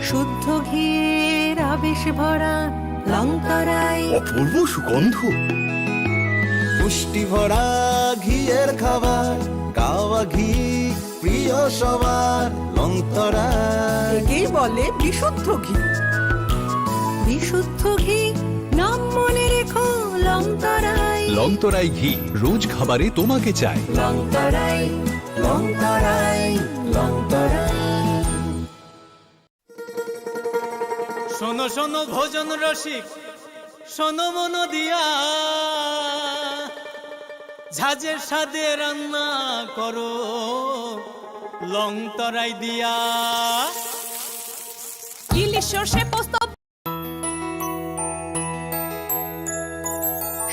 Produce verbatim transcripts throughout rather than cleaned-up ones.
শুদ্ধ ঘিয়ের আবেশ ভরা লংতরাই। অপূর্ব সুগন্ধ। পুষ্টি ভরা ঘিয়ের খাবার, কাওয়া ঘি প্রিয় সবার, লংতরাই। একেই বলে বিশুদ্ধ ঘি। বিশুদ্ধ ঘি, নাম মনে রেখো, লংতরাই। লংতরাই ঘি, রোজ খাবারে তোমাকে চাই। লংতরাই, লংতরাই, লংতরাই। শোনো শোনো ভোজন রসিক, শোনো মন দিয়া, ঝাঁঝের স্বাদে রান্না করো লং তরাই দিয়া। ইলিশ সর্ষে পোস্ত।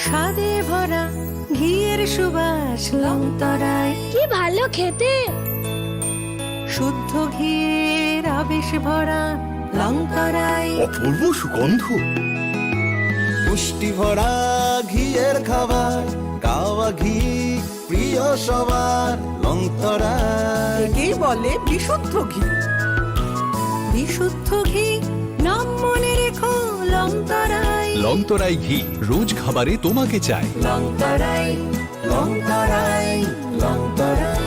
স্বাদে ভরা ঘিয়ের সুবাস লং তরাই। কি ভালো খেতে! শুদ্ধ ঘিয়ের আবেশ ভরা লং তরাই। অপূর্ব সুগন্ধ। পুষ্টি ভরা ঘিয়ের খাবার, কাওয়া ঘি প্রিয় সবার, লং তরাই। একেই বলে বিশুদ্ধ ঘি। বিশুদ্ধ ঘি, নাম মনে রেখো, লং তরাই। লং তরাই ঘি, রোজ খাবারে তোমাকে চাই। লং তরাই, লং তরাই, লং তরাই।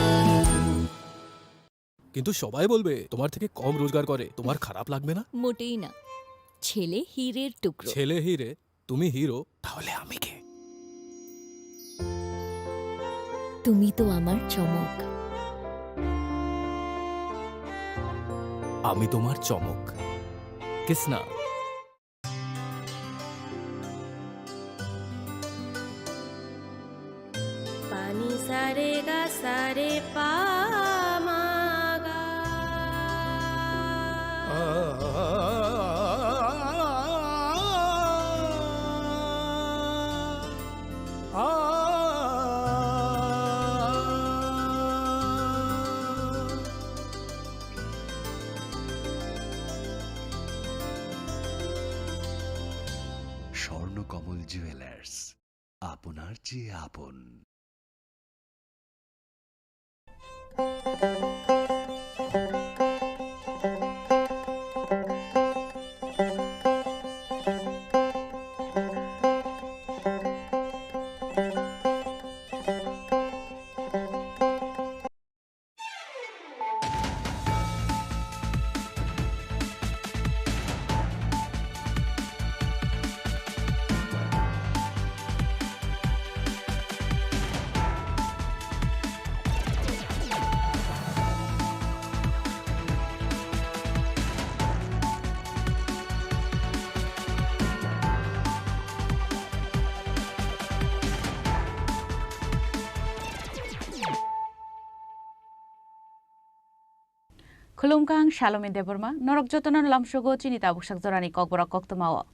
কিন্তু সবাই বলবে তোমার থেকে কম রোজগার করে, তোমার খারাপ লাগবে না? মোটেই না। ছেলে হীরের টুকরো। ছেলে হীরে, তুমি হিরো, তাহলে আমি কে? তুমি তো আমার চমক। আমি তোমার চমক। কিসনা। পানি সারে গা সারে পা মা গা। স্বর্ণকমল জুয়েলার্স, আপনার চেয়ে আপন। Khulumkha ang Salome Debbarma, norok jotono lamsogo chini tabuksak jorani kokborok koktwmao.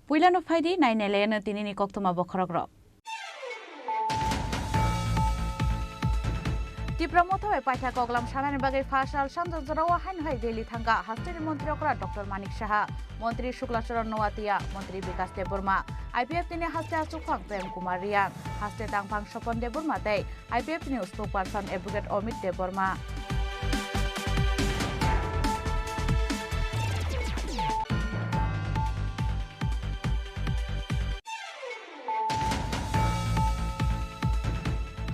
Puilano phaidi nainailaino tinini koktwma bokhorokrok. Tipra Motha bai paitha koklam sanani bagwi pha sal sanjak jorao haino hai Delhi thangkha hasteni montri okra Doctor Manik Saha, montri Shukla Charan Noatia, montri Bikas Debbarma, I P F T ni haste achukphang Prem Kumar Reang, haste tangphang Sopon Debbarma tei I P F T ni spokesperson Advocate Amit Debbarma.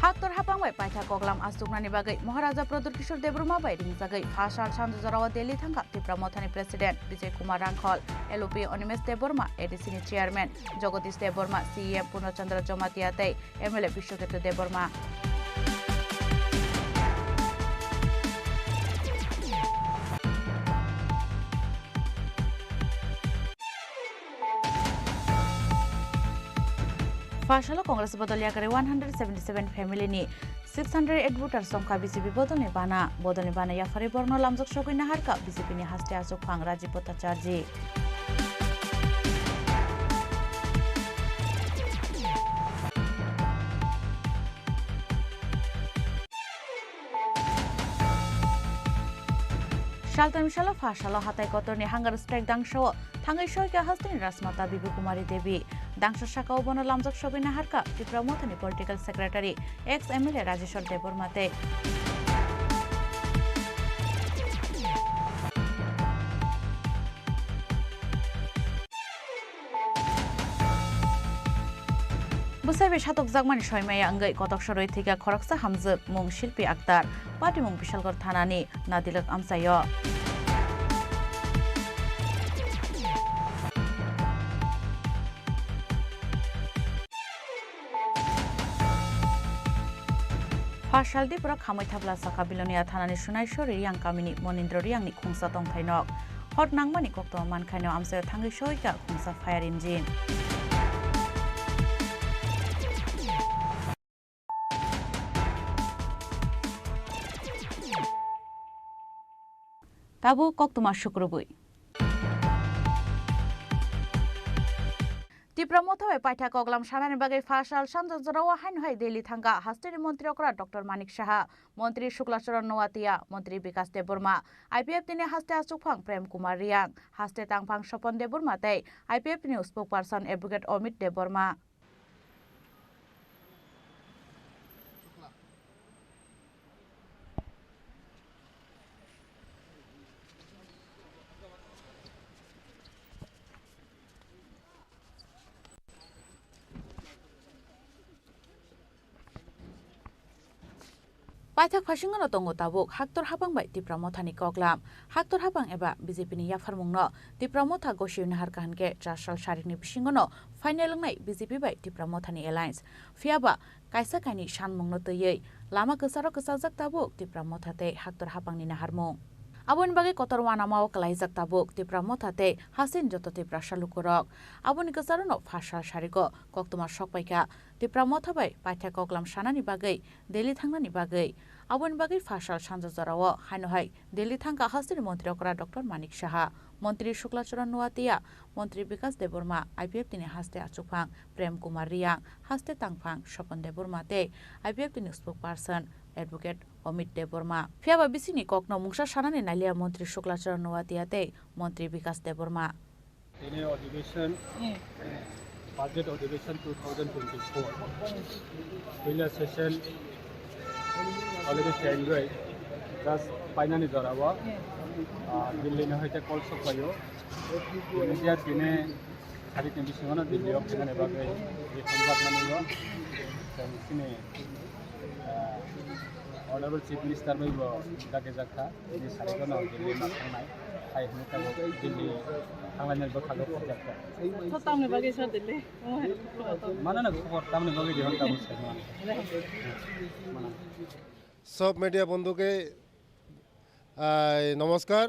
Haktor hapang bai paitha koklam achuknani bagwi Maharaja Pradyut Kishore Debbarma bai ringjagwi pha sal sanjak jorao Delhi thangkha Tipra Mothani President Bijay Kumar Rangkhol, L O P Animesh Debbarma, A D C ni Chairman Jagadish Debbarma, C E M Purna Chandra Jamatia tei M L A Bishwaketu Debbarma. Pha salo Congress bodol yakarwi one hundred seventy seven family ni six hundred eight voters tongkha B J P bodolni bana. Bodolni bana yapharwi borokno lamjak sogwi naharkha B J P ni haste achukphang Rajiv Bhattacharjee. Saltani salo pha salo hatai kotorni hunger strike dangsao thangwi soikha hasteni Rajmata Bibi Kumari Devi. Dangsa saka o bono lamjak sogwi naharkha Tipra Mothani political secretary, ex M L A Rajeshwar Debbarma tei. Bwsai bai satokjakmani soimaya wngwi kotok sorwi thwikha khoroksa hamjwk mung Shilpi Akhtar, patimung Bishalgarh thanani Nadilak amchaio. Pha saldi borok khamwi thapla sakha Bilonia thanani Sunaiswari Riang kamini Monindra Riangni khungsa tongthai nok. Hor nangmani koktwma mankhaino amchaio thangwi soika khungsa fire engine. Tabuk koktwma sukrubwi. Tipra Motha bai paitha koklam sanani bagwi pha sal sanja jorao haino hai Delhi thangkha hasteni montri okra Doctor Manik Saha, montri Shukla Charan Noatia, montri Bikas Debbarma, I P F T ni haste achukphang Prem Kumar Riang, haste tangphang Sopon Debbarma tei I P F T ni spokesperson Advocate Amit Debbarma. Paithak phasingono tongo tabuk Haktor Hapang bai Tipra Mothani koklam. Haktor Hapang eba B J P ni yapharmungno Tipra Motha gosiwi naharkha hinkhe char sal sarikni bisingono final wngnai B J P bai Tipra Mothani alliance. Phiyaba kaisa kainwi sanmungno twiwi lama kwcharo kwchajak tabuk Tipra Motha tei Haktor Hapangni naharmung. Aboni bagwi kotor uanamao kwlaijak tabuk Tipra Motha tei hasteni joto Tiprasa lukurok. Aboni kwcharono pha sal sarigo koktwma sokpaikha Tipra Motha bai paithak koklam sanani bagwi Delhi thangnani bagwi. Aboni bagwi pha sal sanja jorao haino hai Delhi thangkha hasteni montri okra Doctor Manik Saha, montri Shukla Charan Noatia, montri Bikas Debbarma, I P F T ni haste achukphang Prem Kumar Riang, haste tangphang Sopon Debbarma tei I P F T ni spokesperson Advocate Amit Debbarma. Phiyaba bisingni kokno mungsa sanani nailia montri Shukla Charan Noatia tei montri Bikas Debbarma. Tini adhibeshon, budget adhibeshon two thousand twenty-four. Pila session already change oi, just painani jorao, ah, Delhi ni hoite call sok paio. Media tini sari tini bisingo no Delhi o painani bagwi, ye thangjakmani o, chwng chini, ah, Honorable Chief Minister bai bo dagi jakha. Bini sari gano Delhi ma thangnai. Hai hwnwi tabuk Delhi thanglainai bwkhago phobjakha. To tamni bagwi sir Delhi? Mano na khobor tamni bagwi Delhi tabuk sai mano. Mano. সব মিডিয়া বন্ধুকে, আহ, নমস্কার।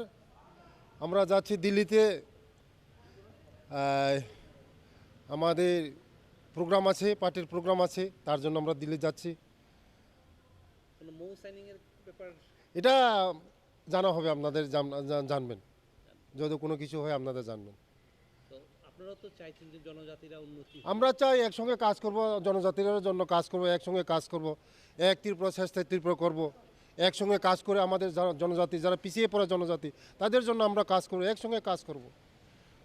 আমরা যাচ্ছি দিল্লিতে, আহ, আমাদের প্রোগ্রাম আছে, পার্টির প্রোগ্রাম আছে, তার জন্য আমরা দিল্লি যাচ্ছি। কোনো মৌ সাইনিং এর ব্যাপার? এটা জানা হবে, আপনাদের জান-, জান-, জানবেন। যদি কোনো কিছু হয়, আপনারা জানবেন। তো আপনারা তো চাইছেন যে জনজাতিরা উন্নতি হোক। আমরা চাই একসঙ্গে কাজ করব, জনজাতির জন্য কাজ করব, একসঙ্গে কাজ করব, এক ত্রিপুরা শ্রেষ্ঠ ত্রিপুরা করব, একসঙ্গে কাজ করে আমাদের যারা জনজাতি, যারা পিছিয়ে পড়া জনজাতি, তাদের জন্য আমরা কাজ করব, একসঙ্গে কাজ করব।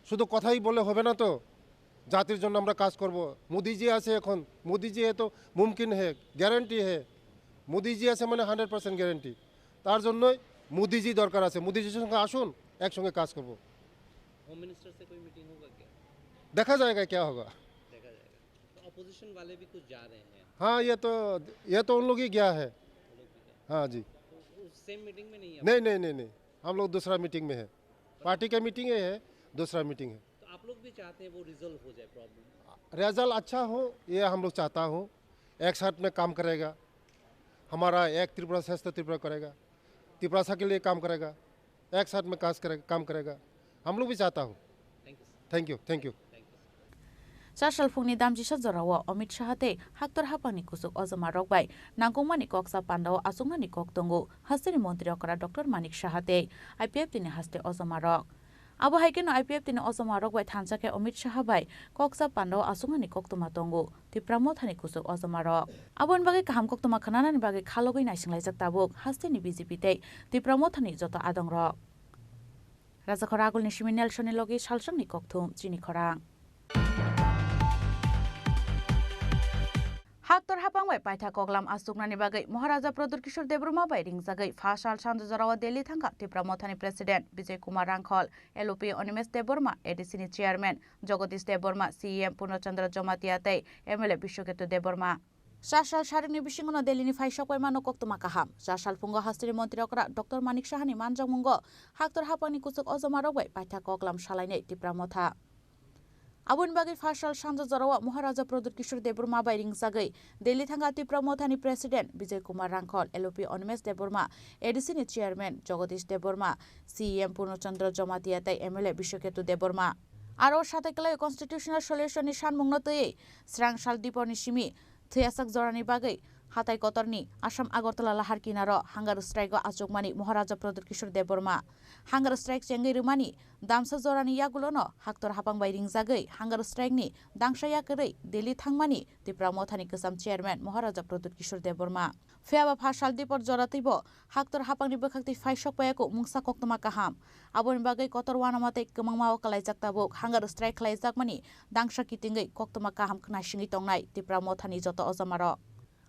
শুধু কথাই বলে হবে না তো, জাতির জন্য আমরা কাজ করব। মোদিজি আছে এখন, মোদিজি এ তো মুমকিন হে, গ্যারান্টি হে, মোদিজি আছে মানে হান্ড্রেড পার্সেন্ট গ্যারান্টি। তার জন্যই মোদিজি দরকার আছে। মোদিজির সঙ্গে আসুন, একসঙ্গে কাজ করব। होम मिनिस्टर से कोई मीटिंग होगा क्या? देखा जाएगा क्या होगा। देखा जाएगा। तो अपोजिशन वाले भी कुछ जा रहे हैं। हाँ, ये तो, ये तो उन लोग ही गया है। वो लोग भी गए। हाँ जी। तो उस सेम मीटिंग में नहीं है? नहीं, नहीं, नहीं, नहीं, हम लोग दूसरा मीटिंग में है। पार्टी का मीटिंग है, दूसरा मीटिंग है। तो आप लोग भी चाहते हैं वो रिजॉल्व हो जाए प्रॉब्लम? रिजल्ट अच्छा हो, ये हम लोग चाहता हूँ। एक साथ में काम करेगा, हमारा एक त्रिपुरा श्रेष्ठ त्रिपुरा करेगा, तिपरासा के लिए काम करेगा, एक साथ में काज करे, काम करेगा, हम लोग भी चाहता हूँ। Thank you, sir. Thank you, thank you. Thank you, sir. Char salphungni damjisa jorao Amit Saha tei Haktor Hapangni kuchuk ojoma rok bai nangkukmani koksa pandao achuknani kok tongo hasteni montri okra Doctor Manik Saha tei I P F T ni haste ojoma rok. Abo hai kheno I P F T ni ojoma rok bai thansa khe Amit Saha bai koksa pandao achuknani koktwma tongo Tipra Mothani kuchuk ojoma rok. Aboni bagwi kaham koktwma khwnanani bagwi khalogwi naisinglaijak tabuk hasteni B J P tei Tipra Mothani joto adongrok. Rajakhor agulni simi Nelsonni logi salsongni kokthum chini khorang. Haktor hapang bai paitha koklam achuknani bagwi Maharaja Pradyut Kishore Debbarma bai ringjagwi pha sal sanjo jorao Delhi thangkha Tipra Mothani President Bijay Kumar Rangkhol, L O P Animesh Debbarma, A D C ni Chairman Jagadish Debbarma, C E M Purna Chandra Jamatia tei M L A Bishwaketu Debbarma. Char sal sarikni bisingono Delhini phai sokpaimano koktwma kaham. Char sal phungo hasteni montri okra Doctor Manik Sahani manjakmungo haktor hapangni kuchuk ojomarok bai paitha koklam salainai Tipra Motha. Aboni bagwi pha sal sanjo jorao Maharaja Pradyut Kishore Debbarma bai ringjagwi Delhi thangkha Tipra Mothani President Bijay Kumar Rangkhol, L O P Animesh Debbarma, A D C ni Chairman Jagadish Debbarma, C E M Purna Chandra Jamatia tei M L A Bishwaketu Debbarma. Aro satai kwlai Constitutional Solution ni sanmungno twiwi srang sal diporni simi thwiyasak jorani bagwi hatai kotorni Assam Agartala lahar kinaro hunger strike o achukmani Maharaja Pradyut Kishore Debbarma. Hunger strike chengwi rwmani damsa jorani yagulono haktor hapang bai ringjagwi hunger strike ni dangsa yakarwi Delhi thangmani Tipra Mothani kwcham chairman Maharaja Pradyut Kishore Debbarma. Phiyaba pha sal dipor jora twibo haktor hapangni bwkhaktwi phai sokpaiyaku mungsa koktwma kaham. Aboni bagwi kotor uanama tei kwmangma o kwlaijak tabuk hunger strike khlaijakmani dangsa kitingwi koktwma kaham khnaisingwi tongnai Tipra Mothani joto ojomarok.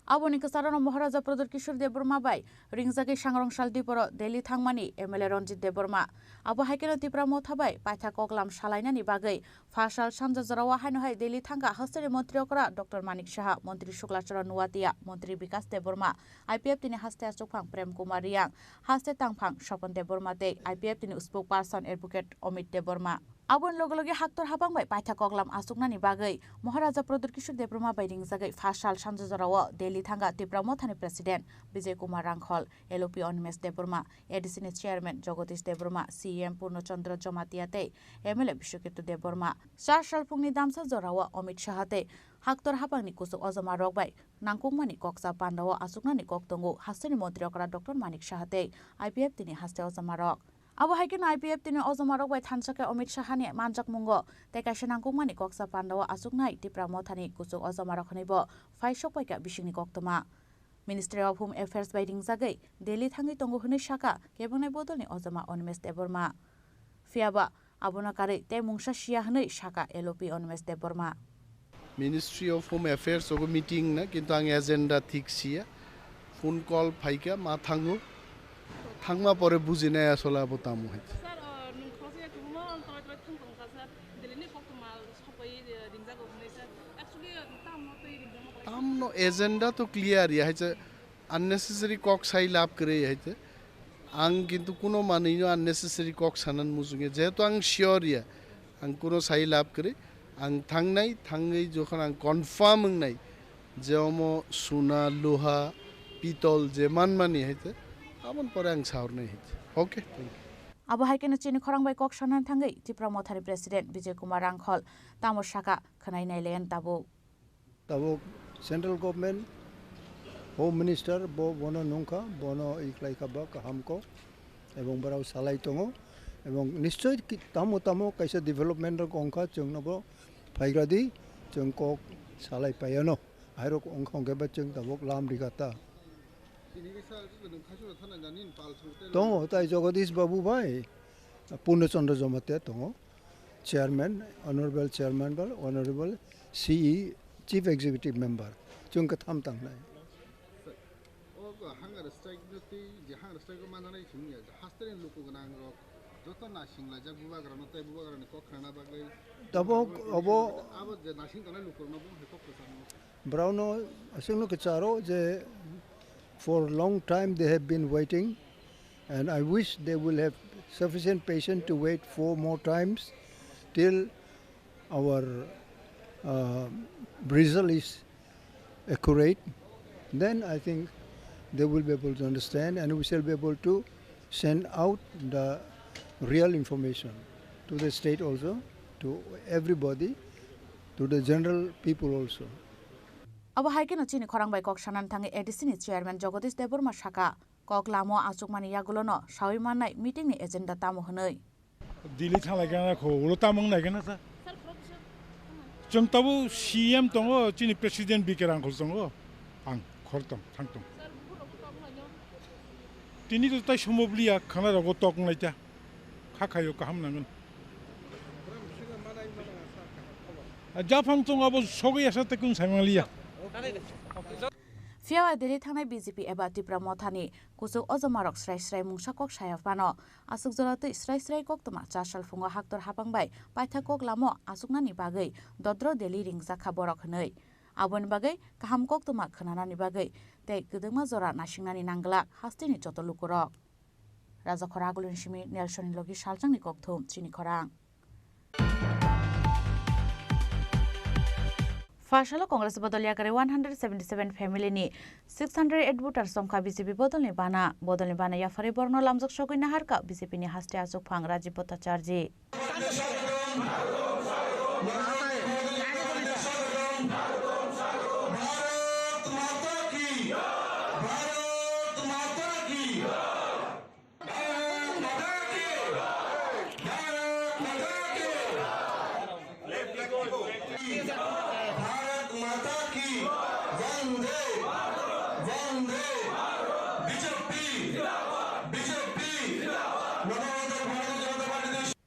Aboni kwcharano Maharaja Pradyut Kishore Debbarma bai ringjagwi sangrong sal diporo Delhi thangmani M L A Ranjit Debbarma. Abo hai kheno Tipra Motha bai paitha koklam salainani bagwi pha sal sanja jorao haino hai Delhi thangkha hasteni montri okra Doctor Manik Saha, montri Sukla Charan Nuatia, montri Bikas Debbarma, I P F T ni haste achukphang Prem Kumar Reang, haste tangphang Sopon Debbarma tei I P F T ni spokesperson Advocate Amit Debbarma. Aboni loge loge haktor hapang bai paitha koklam achuknani bagwi Maharaja Pradyut Kishore Debbarma bai ringjagwi pha sal sanja jorao Delhi thangkha Tipra Mothani President Bijay Kumar Rangkhol, L O P Animesh Debbarma, A D C ni Chairman Jagadish Debbarma, C E M Purno Chandra Jamatia tei M L A Bishwaketu Debbarma. Char sal phungni damsa jorao Amit Saha tei haktor hapangni kuchuk ojomarok bai nangkukmani koksa pandao achuknani kok tongo hasteni montri okra Doctor Manik Saha tei I P F T ni haste ojomarok. Abo hai kheno I P F T ni ojomarok bai thansa khe Amit Sahani manjakmungo tei kaisa nangkukmani koksa pandao achuknai Tipra Mothani kuchuk ojomarok hwnwibo phai sokpaikha bisingni koktwma. Ministry of Home Affairs bai ringjagwi Delhi thangwi tongo hwnwi sakha kebengnaini bodolni ojoma Animesh Debbarma. Phiyaba abono karwi tei mungsa siya hwnwi sakha L O P Animesh Debbarma. Ministry of Home Affairs ogo meeting na, kintu ang agenda thik siya. Phone call phaikha, ma thango. Thangma pore bujinai asole abo tamo hai. Sir, uh, nwng khoroksa ya kwbangma tolai tolai thang tongkha, sir. Delhi ni koktwma sopai, uh, ringjago hwnwi, sir. Actually, uh, tamo tei ringjakma kwlai. Tamno agenda to clear ya, hai se unnecessary kok sai lab kwrwi hai se. Ang kintu kuno manwi no unnecessary kok sanan muchungya, jehetu ang sure ya, ang kuno sai lab kwrwi, ang thangnai, thangwi jokhon ang confirm wngnai je omo suna, loha, pitol je manmani hai se, aboni pore ang sahornai hai se. Okay, thank you. Abo hai kheno chini khorang bai kok sanani thangwi Tipra Mothani President Bijay Kumar Rangkhol tamo sakha khwnai nailayan tabuk. Tabuk central government, Home Minister bo bono nungkha, bono ikhlaikha ba kaham kok, ebong borao salai tongo, ebong nischoi ki-, tamo tamo kaisa development rok ongkha, chwngno bo phaigradi, chwng kok salai paiano, airok ongkha ongkhe ba chwng tabuk lam rikha ta. Tongo, tai Jagadish Babu bai, Purno Chandra Jamatia tongo. Chairman, Honorable Chairman ba, Honorable C E, Chief Executive Member, chwng kwtham tangnai. O hunger strike no twi je hunger strike o manjaknai simi ya, hasteni luku gwnang rok joto nasing laijak bubagra no tei bubagra ni kok khnana bagwi. Tabuk obo abo je nasing tongnai luku rok no bo hai kok kwchang no. Borokno aswkno kwcharo je for long time they have been waiting, and I wish they will have sufficient patience to wait four more times till our, uh, result is accurate. Then I think they will be able to understand, and we shall be able to send out the real information to the state also, to everybody, to the general people also. Abo hai kheno chini khorang bai kok sanani thangwi A D C ni chairman Jagadish Debbarma sakha, kok lamo achukmani yagulono sawi mannai meeting ni agenda tamo hwnwi. Delhi thanglai gana kho, ulo tamung nai gana sa. Chwng tabuk C M tongo, chini president B K Rangkhol tongo, ang khortong thangtong. Tini to tai somobliya khana rogo tok nai ta. Kha khayo kaham nangan. Japhang tong abo sogwi asa tekung saimang liya. Phiya ba Delhi thangnai B J P eba Tipra Mothani kuchuk ojomarok srai srai mungsa kok saya phano, aswk jora twi srai srai koktwma char sal phungo haktor hapang bai paithak kok lamo achuknani bagwi dodro Delhi ringjakha borok hwnwi. Aboni bagwi kaham koktwma khwnanani bagwi tei kwdwkma jora naisingnani nangglak hasteni joto lukurok. Rajakhor agulini simi Nelsonni logi salchangni kokthum chini khorang. Phasalo Congress bodol yakarwi one hundred seventy seven family ni six hundred eight voters somkha B J P bodolni bana. Bodolni bana yaphari borno lamjak sogwi naharka B J P ni haste achukphang Rajiv Bhattacharjee. Bharat माता की वंदे, वंदे, BJP, BJP.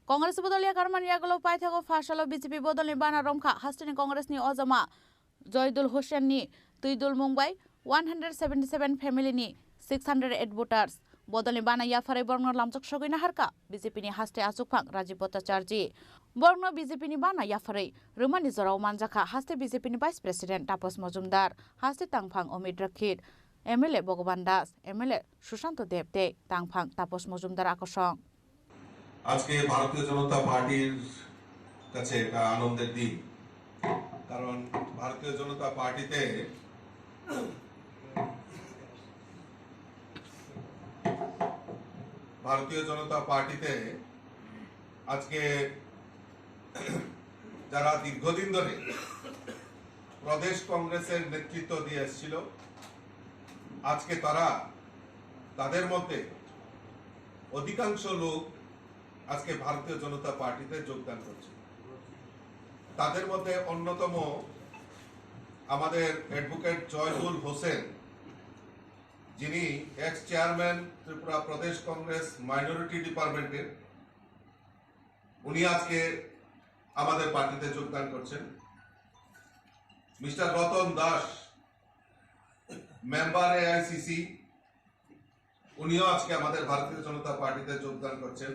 Congress bodol yakarmani yagulo paithago phasalo B J P bodolni bana romkha hasteni Congress ni ojama Joydul Hussain ni twidul mung bai one hundred seventy seven family ni six hundred eight voters. Bodolni bana yaphari borokno lamjak sogwi naharka B J P ni haste achukphang Rajiv Bhattacharjee. Borokno B J P ni bana yaphari rwmani jorao manjakha haste B J P ni Vice President Tapas Mojumdar, haste tangphang Amit Rakhet, M L A Bhagavan Das, M L A Sushanto Deb tei tangphang Tapas Mojumdar akosong. আজকে ভারতীয় জনতা পার্টির কাছে এটা আনন্দের দিন, কারণ ভারতীয় জনতা পার্টিতে, ভারতীয় জনতা পার্টিতে আজকে যারা দীর্ঘদিন ধরে প্রদেশ কংগ্রেসের নেতৃত্ব দিয়ে এসেছিল, আজকে তারা, তাদের মধ্যে অধিকাংশ লোক আজকে ভারতীয় জনতা পার্টিতে যোগদান করছে। তাদের মধ্যে অন্যতম আমাদের অ্যাডভোকেট জয়দুল হোসেন, যিনি এক্স চেয়ারম্যান ত্রিপুরা প্রদেশ কংগ্রেস মাইনরিটি ডিপার্টমেন্টের, উনি আজকে আমাদের পার্টিতে যোগদান করছেন। মিস্টার রতন দাস, মেম্বার এআইসিসি, উনিও আজকে আমাদের ভারতীয় জনতা পার্টিতে যোগদান করছেন।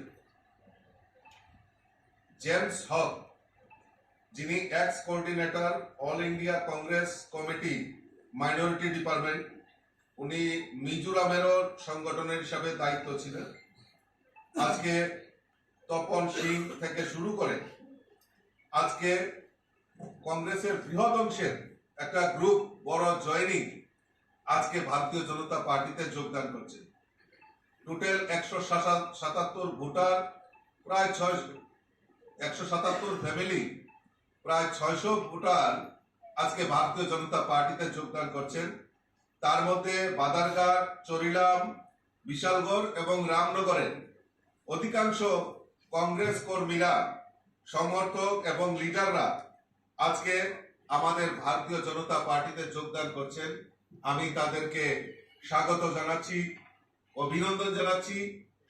জেমস হক, যিনি x coordinator all India Congress committee minority department, উনি মিজোরামেরও সংগঠনের হিসাবে দায়িত্ব ছিলেন। আজকে তপন সিং থেকে শুরু করে আজকে কংগ্রেসের বৃহৎ অংশের একটা গ্রুপ, বড় জয়েনিং আজকে ভারতীয় জনতা পার্টিতে যোগদান করছে। টোটাল একশো সাতাত্তর ভোটার, প্রায় ছয়, একশো সাতাত্তর ফ্যামিলি, প্রায় ছয়শো ভোটার আজকে ভারতীয় জনতা পার্টিতে যোগদান করছেন। তার মধ্যে বাদারঘাট, চরিলাম, বিশালগড় এবং রামনগরের অধিকাংশ কংগ্রেস কর্মীরা, সমর্থক এবং লিডাররা আজকে আমাদের ভারতীয় জনতা পার্টিতে যোগদান করছেন। আমি তাদেরকে স্বাগত জানাচ্ছি, অভিনন্দন জানাচ্ছি,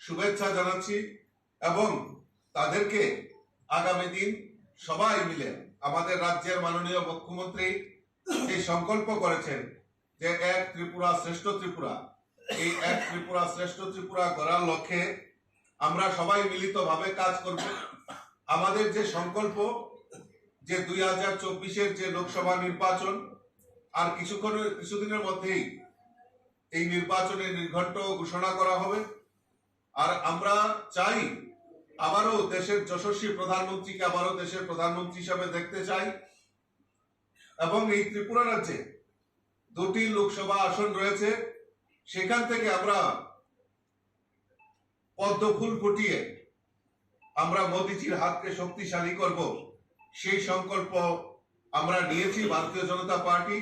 শুভেচ্ছা জানাচ্ছি এবং তাদেরকে আগামী দিন সবাই মিলে আমাদের রাজ্যের মাননীয় মুখ্যমন্ত্রী যে সংকল্প করেছেন যে এক ত্রিপুরা শ্রেষ্ঠ ত্রিপুরা, এই এক ত্রিপুরা শ্রেষ্ঠ ত্রিপুরা গড়ার লক্ষ্যে আমরা সবাই মিলিতভাবে কাজ করব। আমাদের যে সংকল্প, যে দুই হাজার চব্বিশের যে লোকসভা নির্বাচন, আর কিছুক্ষণের, কিছুদিনের মধ্যেই এই নির্বাচনের নির্ঘণ্ট ঘোষণা করা হবে। আর আমরা চাই আবারও দেশের যশস্বী প্রধানমন্ত্রীকে আবারও দেশের প্রধানমন্ত্রী হিসাবে দেখতে চাই। এবং এই ত্রিপুরা রাজ্যে দুটি লোকসভা আসন রয়েছে, সেখান থেকে আমরা পদ্ম ফুল ফুটিয়ে আমরা মোদিজির হাতকে শক্তিশালী করব, সেই সংকল্প আমরা নিয়েছি ভারতীয় জনতা পার্টি।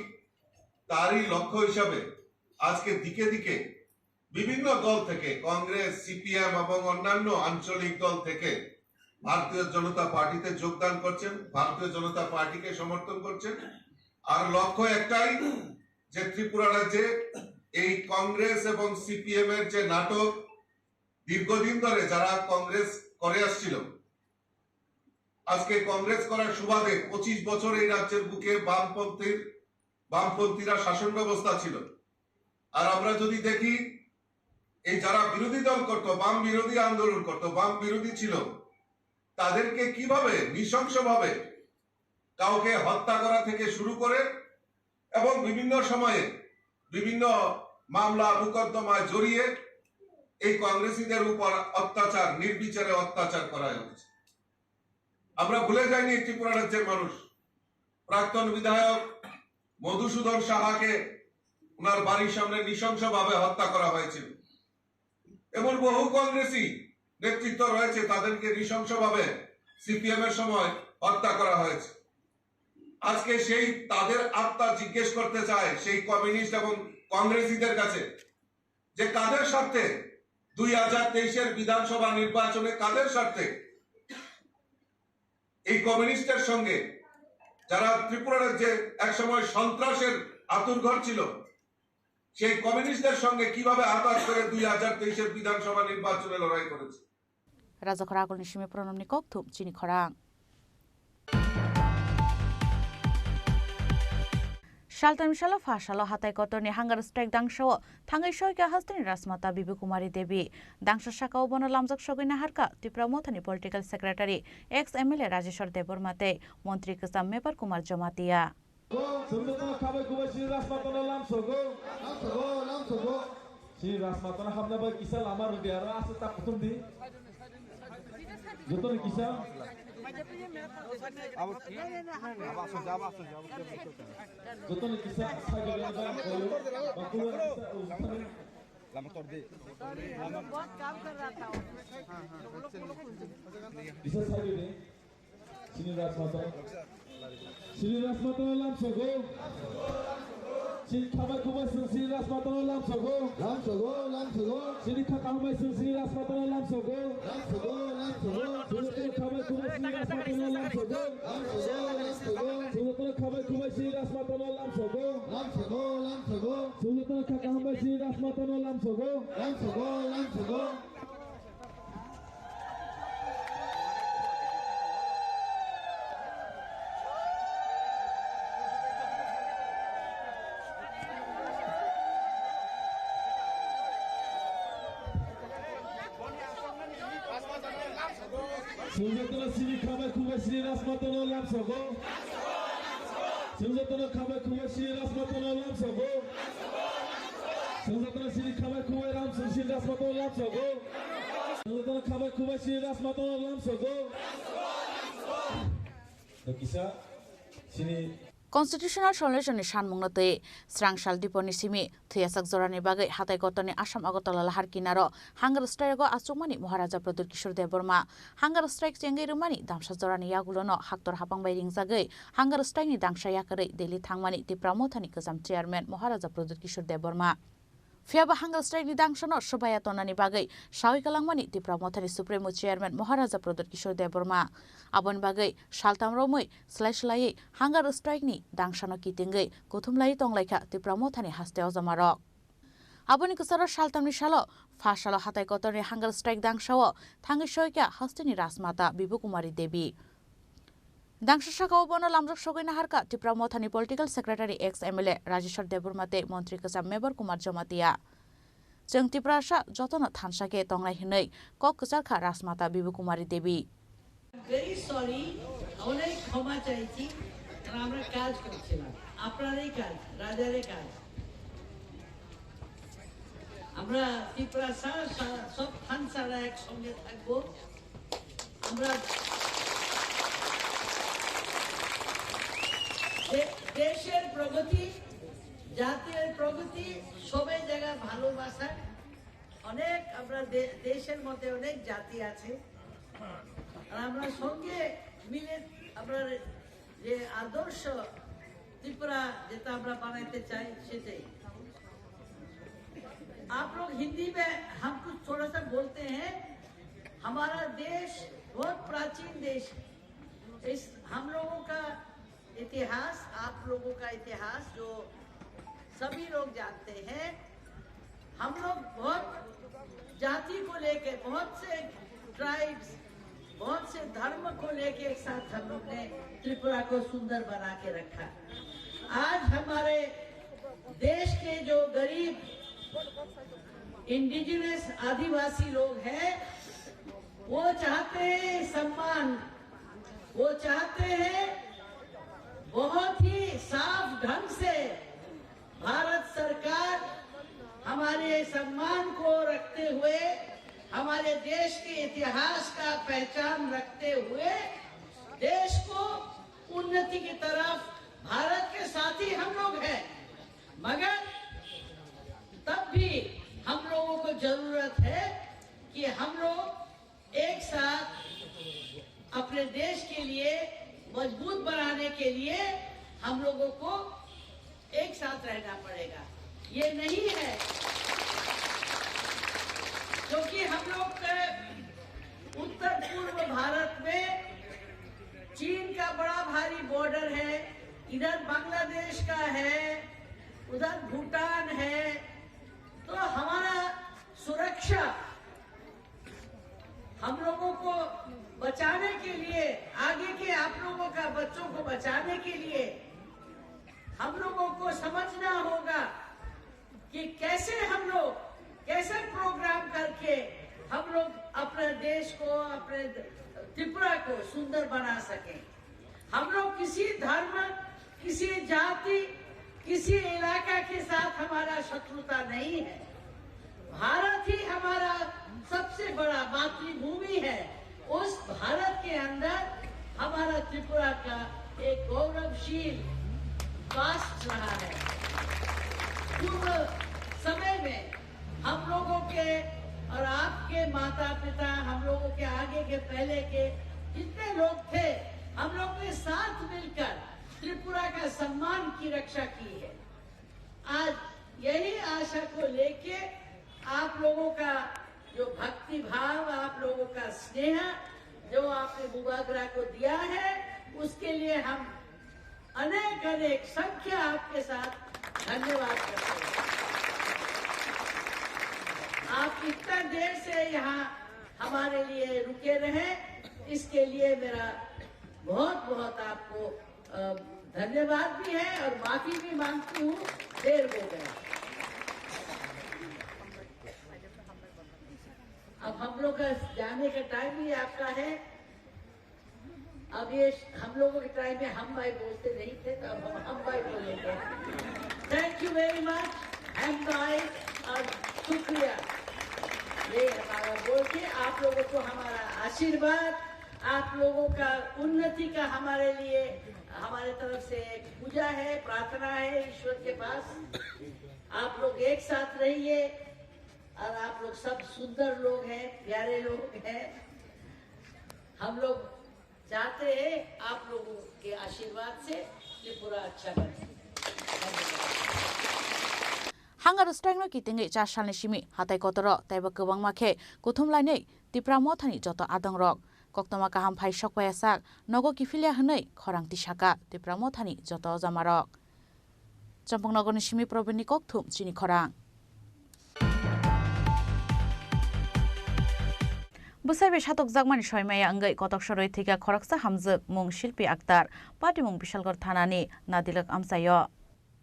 তারই লক্ষ্য হিসাবে আজকে দিকে দিকে বিভিন্ন দল থেকে, কংগ্রেস, সিপিএম এবং অন্যান্য আঞ্চলিক দল থেকে ভারতীয় জনতা পার্টিতে যোগদান করছেন, ভারতীয় জনতা পার্টিকে সমর্থন করছেন। আর লক্ষ্য একটাই, যে ত্রিপুরা রাজ্যে এই কংগ্রেস এবং সিপিএম এর যে নাটক দীর্ঘদিন ধরে যারা কংগ্রেস করে আসছিল, আজকে কংগ্রেস করার সুবাদে পঁচিশ বছর এই রাজ্যের বুকে বামপন্থীর, বামপন্থীরা শাসন ব্যবস্থা ছিল। আর আমরা যদি দেখি, এই যারা বিরোধী দল করত, বাম বিরোধী আন্দোলন করত, বাম বিরোধী ছিল, তাদেরকে কিভাবে নৃশংসভাবে কাউকে হত্যা করা থেকে শুরু করে এবং বিভিন্ন সময়ে বিভিন্ন মামলা মোকদ্দমায় জড়িয়ে এই কংগ্রেসীদের উপর অত্যাচার, নির্বিচারে অত্যাচার করা হয়েছে। আমরা ভুলে যাইনি ত্রিপুরা রাজ্যের মানুষ। প্রাক্তন বিধায়ক মধুসূদন সাহাকে ওনার বাড়ির সামনে নৃশংসভাবে হত্যা করা হয়েছিল এবং বহু কংগ্রেসী নেতৃত্ব রয়েছে, তাদেরকে নৃশংসভাবে সিপিএম এর সময় হত্যা করা হয়েছে। আজকে সেই তাদের আত্মা জিজ্ঞেস করতে চায় সেই কমিউনিস্ট এবং কংগ্রেসীদের কাছে যে কাদের স্বার্থে দুই হাজার তেইশের বিধানসভা নির্বাচনে কাদের স্বার্থে এই কমিউনিস্টের সঙ্গে, যারা ত্রিপুরা রাজ্যে একসময় সন্ত্রাসের আতুরঘর ছিল, সেই কমিউনিস্টদের সঙ্গে কিভাবে আতাত করে দুই হাজার তেইশের বিধানসভা নির্বাচনে লড়াই করেছে। Rajakhor Agulni simi Pranamni kokthum chini khorang. Saltani salo pha salo hatai kotorni hunger strike dangsao thangwi soikha hasteni Rajmata Bibi Kumari Devi. Dangsa sakao bono lamjak sogwi naharkha Tipra Mothani political secretary, ex M L A Rajeshwar Debbarma tei montri kwcham Mebar Kumar Jamatia. Sumjatno khabai kubai sini Rajmatano lamsogo. Lamsogo, lamsogo. Sini Rajmatano hamna bai kisa lama rwdi aro aswk ta kuthum di. Jotono kisa. Abo, abo aswk, abo aswk, abo aswk. Jotono kisa side rwdi bai koyo. Bakulo kisa uthani. Lama tor di. बहुत काम कर रहा था। Kisa side rwdi. Sini Rajmata. Sini Rajmata lamsogo. Sini khabai kubai sini Rajmata lamsogo. Lamsogo, lamsogo. Sini khakhambai sini Rajmata lamsogo. Lamsogo, lamsogo. Sini khabai kubai sini Rajmata lamsogo. Lamsogo, lamsogo. Sini khabai kubai sini Rajmata lamsogo. Lamsogo, lamsogo. Sini khakhambai sini Rajmata lamsogo. Lamsogo, lamsogo. Sumjatno sini khabai kubai sini Rajmatano lamsogo. Sumjatno khabai kubai sini Rajmatano lamsogo. Sumjatno sini khabai kubai ram sini Rajmatano lamsogo. Sumjatno khabai kubai sini Rajmatano lamsogo. Kisa sini Constitutional Solution ni sanmungno twi Srangsal Diponi simi thwiyasak jorani bagwi hatai kotorni Assam Agartala lahar kinaro hunger strike o achukmani Maharaja Pradyut Kishore Debbarma. Hunger strike chengwi rwmani damsa jorani yagulono haktor hapang bai ringjagwi hunger strike ni dangsa yakarwi Delhi thangmani Tipra Mothani kwcham chairman Maharaja Pradyut Kishore Debbarma. Phiyaba hunger strike ni dangsano swbaiya tonani bagwi sawi kwlangmani Tipra Mothani Supremo Chairman Maharaja Pradyut Kishore Debbarma. Aboni bagwi saltam romwi slai slaiwi hunger strike ni dangsano kitingwi kuthumlaiwi tonglaikha Tipra Mothani haste ojamarok. Aboni kwcharo saltamni salo, pha salo hatai kotorni hunger strike dangsao thangwi soikha hasteni Rajmata Bibu Kumari Devi. Dangsa sakao bono lamjak sogwi naharkha Tipra Mothani political secretary ex M L A Rajeshwar Debbarma tei montri kwcham Mebar Kumar Jamatia. Chwng Tiprasa jotono thansa khe tongnai hwnwi kok kwcharkha Rajmata Bibu Kumari Devi. Very sorry, অনেক ক্ষমা চাইছি, কারণ আমরা কাজ করছিলাম, আপনারই কাজ, রাজারই কাজ। আমরা তিপ্রাসা সা-, সব থানসারা একসঙ্গে থাকবো। আমরা দে-, দেশের প্রগতি, জাতীয় প্রগতি, সবাই জায়গায় ভালোবাসা, অনেক আমরা দে-, দেশের মধ্যে অনেক জাতি আছে, আর আমরা সঙ্গে মিলে আমরা যে আদর্শ ত্রিপুরা যেটা আমরা বানাইতে চাই সেটাই। आप लोग हिंदी में हम कुछ थोड़ा सा बोलते हैं। हमारा देश बहुत प्राचीन देश है। इस हम लोगों का इतिहास, आप लोगों का इतिहास जो सभी लोग जानते हैं, हम लोग बहुत जाति को लेके, बहुत से ट्राइब्स, बहुत से धर्म को लेके एक साथ हम लोग ने त्रिपुरा को सुंदर बना के रखा। आज हमारे देश के जो गरीब इंडिजिनस आदिवासी लोग हैं, वो चाहते हैं सम्मान, वो चाहते हैं बहुत ही साफ ढंग से भारत सरकार हमारे सम्मान को रखते हुए, हमारे देश के इतिहास का पहचान रखते हुए देश को उन्नति की तरफ, भारत के साथी हम लोग हैं, मगर तब भी हम लोगों को जरूरत है कि हम लोग एक साथ अपने देश के लिए मजबूत बनाने के लिए हम लोगों को एक साथ रहना पड़ेगा। ये नहीं है, क्योंकि हम लोग के उत्तर पूर्व भारत में चीन का बड़ा भारी बॉर्डर है, इधर बांग्लादेश का है, उधर भूटान है, तो हमारा सुरक्षा, हम लोगों को बचाने के लिए, आगे के आप लोगों का बच्चों को बचाने के लिए हम लोगों को समझना होगा कि कैसे हम लोग, कैसे प्रोग्राम करके हम लोग अपने देश को, अपने त्रिपुरा को सुंदर बना सकें। हम लोग किसी धर्म, किसी जाति, किसी इलाका के साथ हमारा शत्रुता नहीं है। भारत ही हमारा सबसे बड़ा मातृभूमि है। उस भारत के अंदर हमारा त्रिपुरा का एक गौरवशील पास्ट रहा है। पूर्व समय में हम लोगों के और आपके माता पिता, हम लोगों के आगे के, पहले के जितने लोग थे, हम लोग ने साथ मिलकर त्रिपुरा का सम्मान की रक्षा की है। आज यही आशा को लेके आप लोगों का जो भक्ति भाव, आप लोगों का स्नेह जो आपने बुबागरा को दिया है, उसके लिए हम अनेक अनेक संख्या आपके साथ धन्यवाद करते हैं। आप इतना देर से यहाँ हमारे लिए रुके रहे, इसके लिए मेरा बहुत बहुत आपको अ, धन्यवाद भी है और माफी भी मांगती हूँ, देर हो गया। अब हम लोग का जाने का टाइम भी आपका है। अब ये हम लोगों के टाइम में हम भाई बोलते नहीं थे, तो अब हम हम भाई बोलेंगे। Thank you very much, हम भाई और शुक्रिया। ये हमारा बोल के आप लोगों को हमारा आशीर्वाद, आप लोगों का उन्नति का हमारे लिए, हमारे तरफ से एक पूजा है, प्रार्थना है ईश्वर के पास। आप लोग एक साथ रहिए और आप लोग सब सुंदर लोग हैं, प्यारे लोग हैं। हम लोग चाहते हैं आप लोगों के आशीर्वाद से त्रिपुरा अच्छा बने। Hangar strike no kitingwi char salni simi hatai kotoro teibo kwbangma khe kuthum lainwi Tipra Mothani joto adongrok koktoma kaham phai sokpaiya sak nogo kiphilya hwnwi khorang tisaka Tipra Mothani joto ojamarok. Champang nogorni simi Probinni kokthum chini khorang. Bwsai bai satokjakmani soimaya wngwi kotok sorwi thwikha khoroksa hamjwk mung Shilpi Akhtar, patimung Bishalgarh thanani Nadilak amchaio.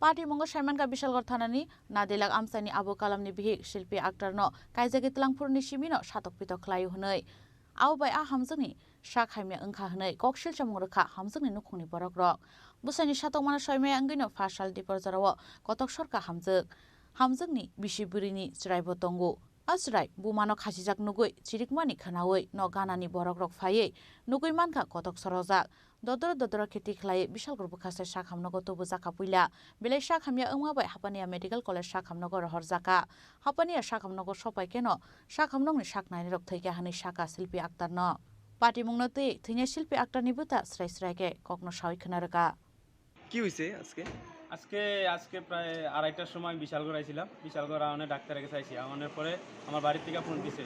Patimungo saimankha Bishalgarh thanani Nadilak amchaini Abu Kalamni bihik Shilpi Akhtarno kaijagwi twlangphurni simino satok pitok khlaio hwnwi. Abo bai a hamjwkni sak hamya wngkha hwnwi koksil chamung rwkha hamjwkni nukhungni borokrok. Bwsaini satokmano soimaya wngwino pha sal Diporjorao kotok sorkha hamjwk. Hamjwkni bisi bwrwini chwraibo tongo. A chwrai bumano khachijak nugwi chirikmani khwnawi nok ganani borokrok phaiwi nugwi mankha kotok sorojak. Dodoro dodoro khe tikhlai Bishalgarh bwkha se sak hamnogo tubujakha puila. Belai sak hamya wngma bai Hapania Medical College sak hamnogo rohorjakha. Hapania sak hamnogo sopai kheno sak hamnokni sak nainirok thwikha hwnwi sakha Shilpi Akhtarno. Patimungno twi thwinai Shilpi Akhtarni bwta srai srai khe kokno sawi khna rwkha. কি হয়েছে আজকে? আজকে, আজকে প্রায় আড়াইটার সময় বিশালগড় আইছিলাম। বিশালগড় আওয়ানে ডাক্তারের কাছে আইছি। আওয়ানোর পরে আমার বাড়ির থেকে ফোন দিছে।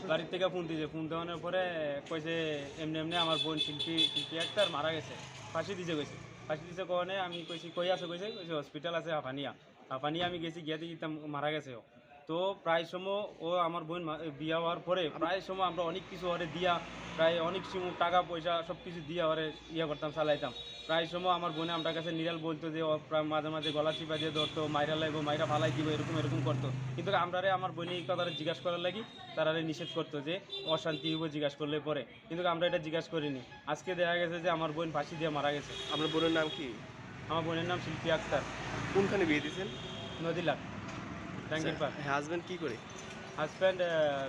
বাড়ির থেকে ফোন দিছে। ফোন দেওয়ানোর পরে কইছে, "এমনি এমনি আমার বোন শিল্পী, শিল্পী আক্তার মারা গেছে। ফাঁসি দিছে," কইছে। ফাঁসি দিছে কওয়ানে আমি কইছি, "কই আছে?" কইছে, কইছে, "হসপিটাল আছে হাপানিয়া।" হাপানিয়া আমি গেছি, গিয়া দেখি তা মারা গেছে ও। তো প্রায় সময় ও আমার বোন মা-, বিয়া হওয়ার পরে প্রায় সময় আমরা অনেক কিছু ওরে দিয়া, প্রায় অনেক সময় টাকা পয়সা সব কিছু দিয়া ওরে ইয়ে করতাম, চালাইতাম। প্রায় সময় আমার বোনে আমার কাছে নিরাল বলতো যে ও প্রায় মাঝে মাঝে গলা চিপা দিয়ে ধরতো, মাইরা লাগবো, মাইরা ফালাই দিব, এরকম এরকম করতো। কিন্তু আমরারে আমার বোনে এই কথাটা জিজ্ঞাসা করার লাগি তারারে নিষেধ করতো যে অশান্তি হইব জিজ্ঞাসা করলে পরে। কিন্তু আমরা এটা জিজ্ঞাসা করিনি। আজকে দেখা গেছে যে আমার বোন ফাঁসি দিয়ে মারা গেছে। আপনার বোনের নাম কি? আমার বোনের নাম শিল্পী আক্তার। কোনখানে বিয়ে দিয়েছেন? নদীলাট, টাঙ্গির পাড়। আচ্ছা, হাজবেন্ড কি করে? হাজবেন্ড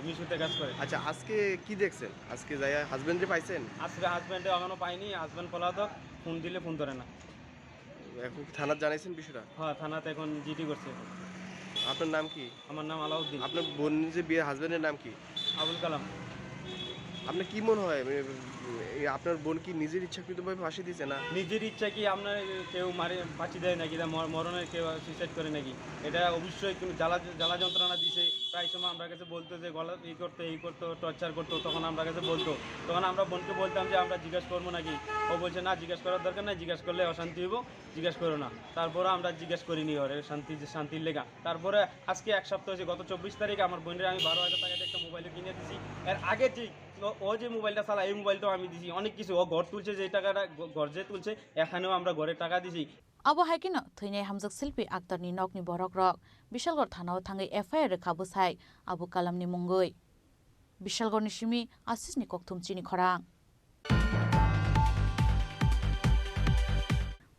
মিশোতে কাজ করে। আচ্ছা, আজকে কি দেখছেন? আজকে যাইয়া হাজবেন্ডে পাইছেন? আজকে হাজবেন্ডে এখনো পাইনি। হাজবেন্ড পলাতক, ফোন দিলে ফোন ধরে না। এখন কি থানাত জানাইছেন বিষয়টা? হ্যাঁ, থানাতে এখন জিডি করছে এখন। আপনার নাম কি? আমার নাম আলাউদ্দিন। আপনার বোন যে বিয়ে, হাজবেন্ডের নাম কি? আবুল কালাম। আপনার কি মনে হয়, মানে, এই আপনার বোন কি নিজের ইচ্ছাকৃতভাবে ফাঁসি দিয়েছে না? নিজের ইচ্ছা কি আপনার কেউ মারে ফাঁসি দেয় নাকি? তা মর-, মরণের কেউ সুইসাইড করে নাকি? এটা অবশ্যই কোনো জ্বালা, জ্বালা যন্ত্রণা দিছে। প্রায় সময় আমরা কাছে বলতো যে গলা ই করতো, এই করতো, টর্চার করতো, তখন আমরা কাছে বলতো। তখন আমরা বোনকে বলতাম যে, "আমরা জিজ্ঞেস করবো নাকি?" ও বলছে, "না, জিজ্ঞেস করার দরকার নাই, জিজ্ঞেস করলে অশান্তি হইব, জিজ্ঞেস করো না।" তারপরে আমরা জিজ্ঞেস করিনি ওরে শান্তি, যে শান্তির লেগা। তারপরে আজকে এক সপ্তাহ হয়েছে, গত চব্বিশ তারিখ আমার বোনের আমি বারো হাজার টাকা দিয়ে একটা মোবাইল কিনে দিছি। এর আগে যে ও, ও যে মোবাইলটা চালায়, এই মোবাইলটাও আমি দিছি। অনেক কিছু ও ঘর তুলছে, যে টাকাটা ঘ-, ঘর যে তুলছে, এখানেও আমরা ঘরে টাকা দিছি। Abo hai kheno thwinai hamjak silpi Akhtarni nokni borokrok Bishalgarh thanao thangwi F I R rwkha bwsai Abu Kalamni mungwi. Bishalgarhni simi Asisni kokthum chini khorang.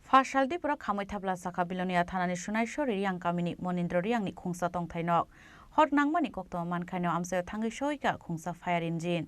Pha sal Tripura khamwi thapla sakha Bilonia thanani Sunaiswari Riang kamini Monindra Riangni khungsa tongthai nok. Hor nangmani koktwma mankhaino amchaio thangwi soika khungsa fire engine.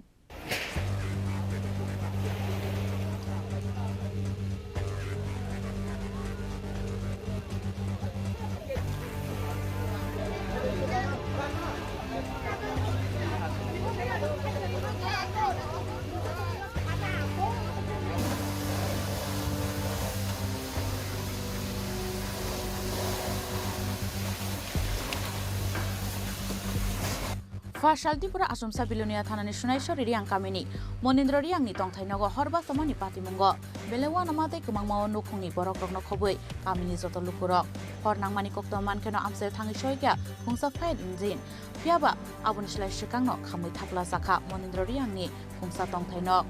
Pha sal Tripura Achomsa Bilonia thanani Sunaiswari Riang kamini Monindra Riangni tongthai nogo hor bachomani patimungo belai uanama tei kwmangma o nukhungni borokrokno khobwi kamini joto lukurok hor nangmani koktwma mankheno amchaio thangwi soikha khungsa fire engine. Phiyaba aboni slai swkangno khamwi thapla sakha Monindra Riangni khungsa tongthai nok.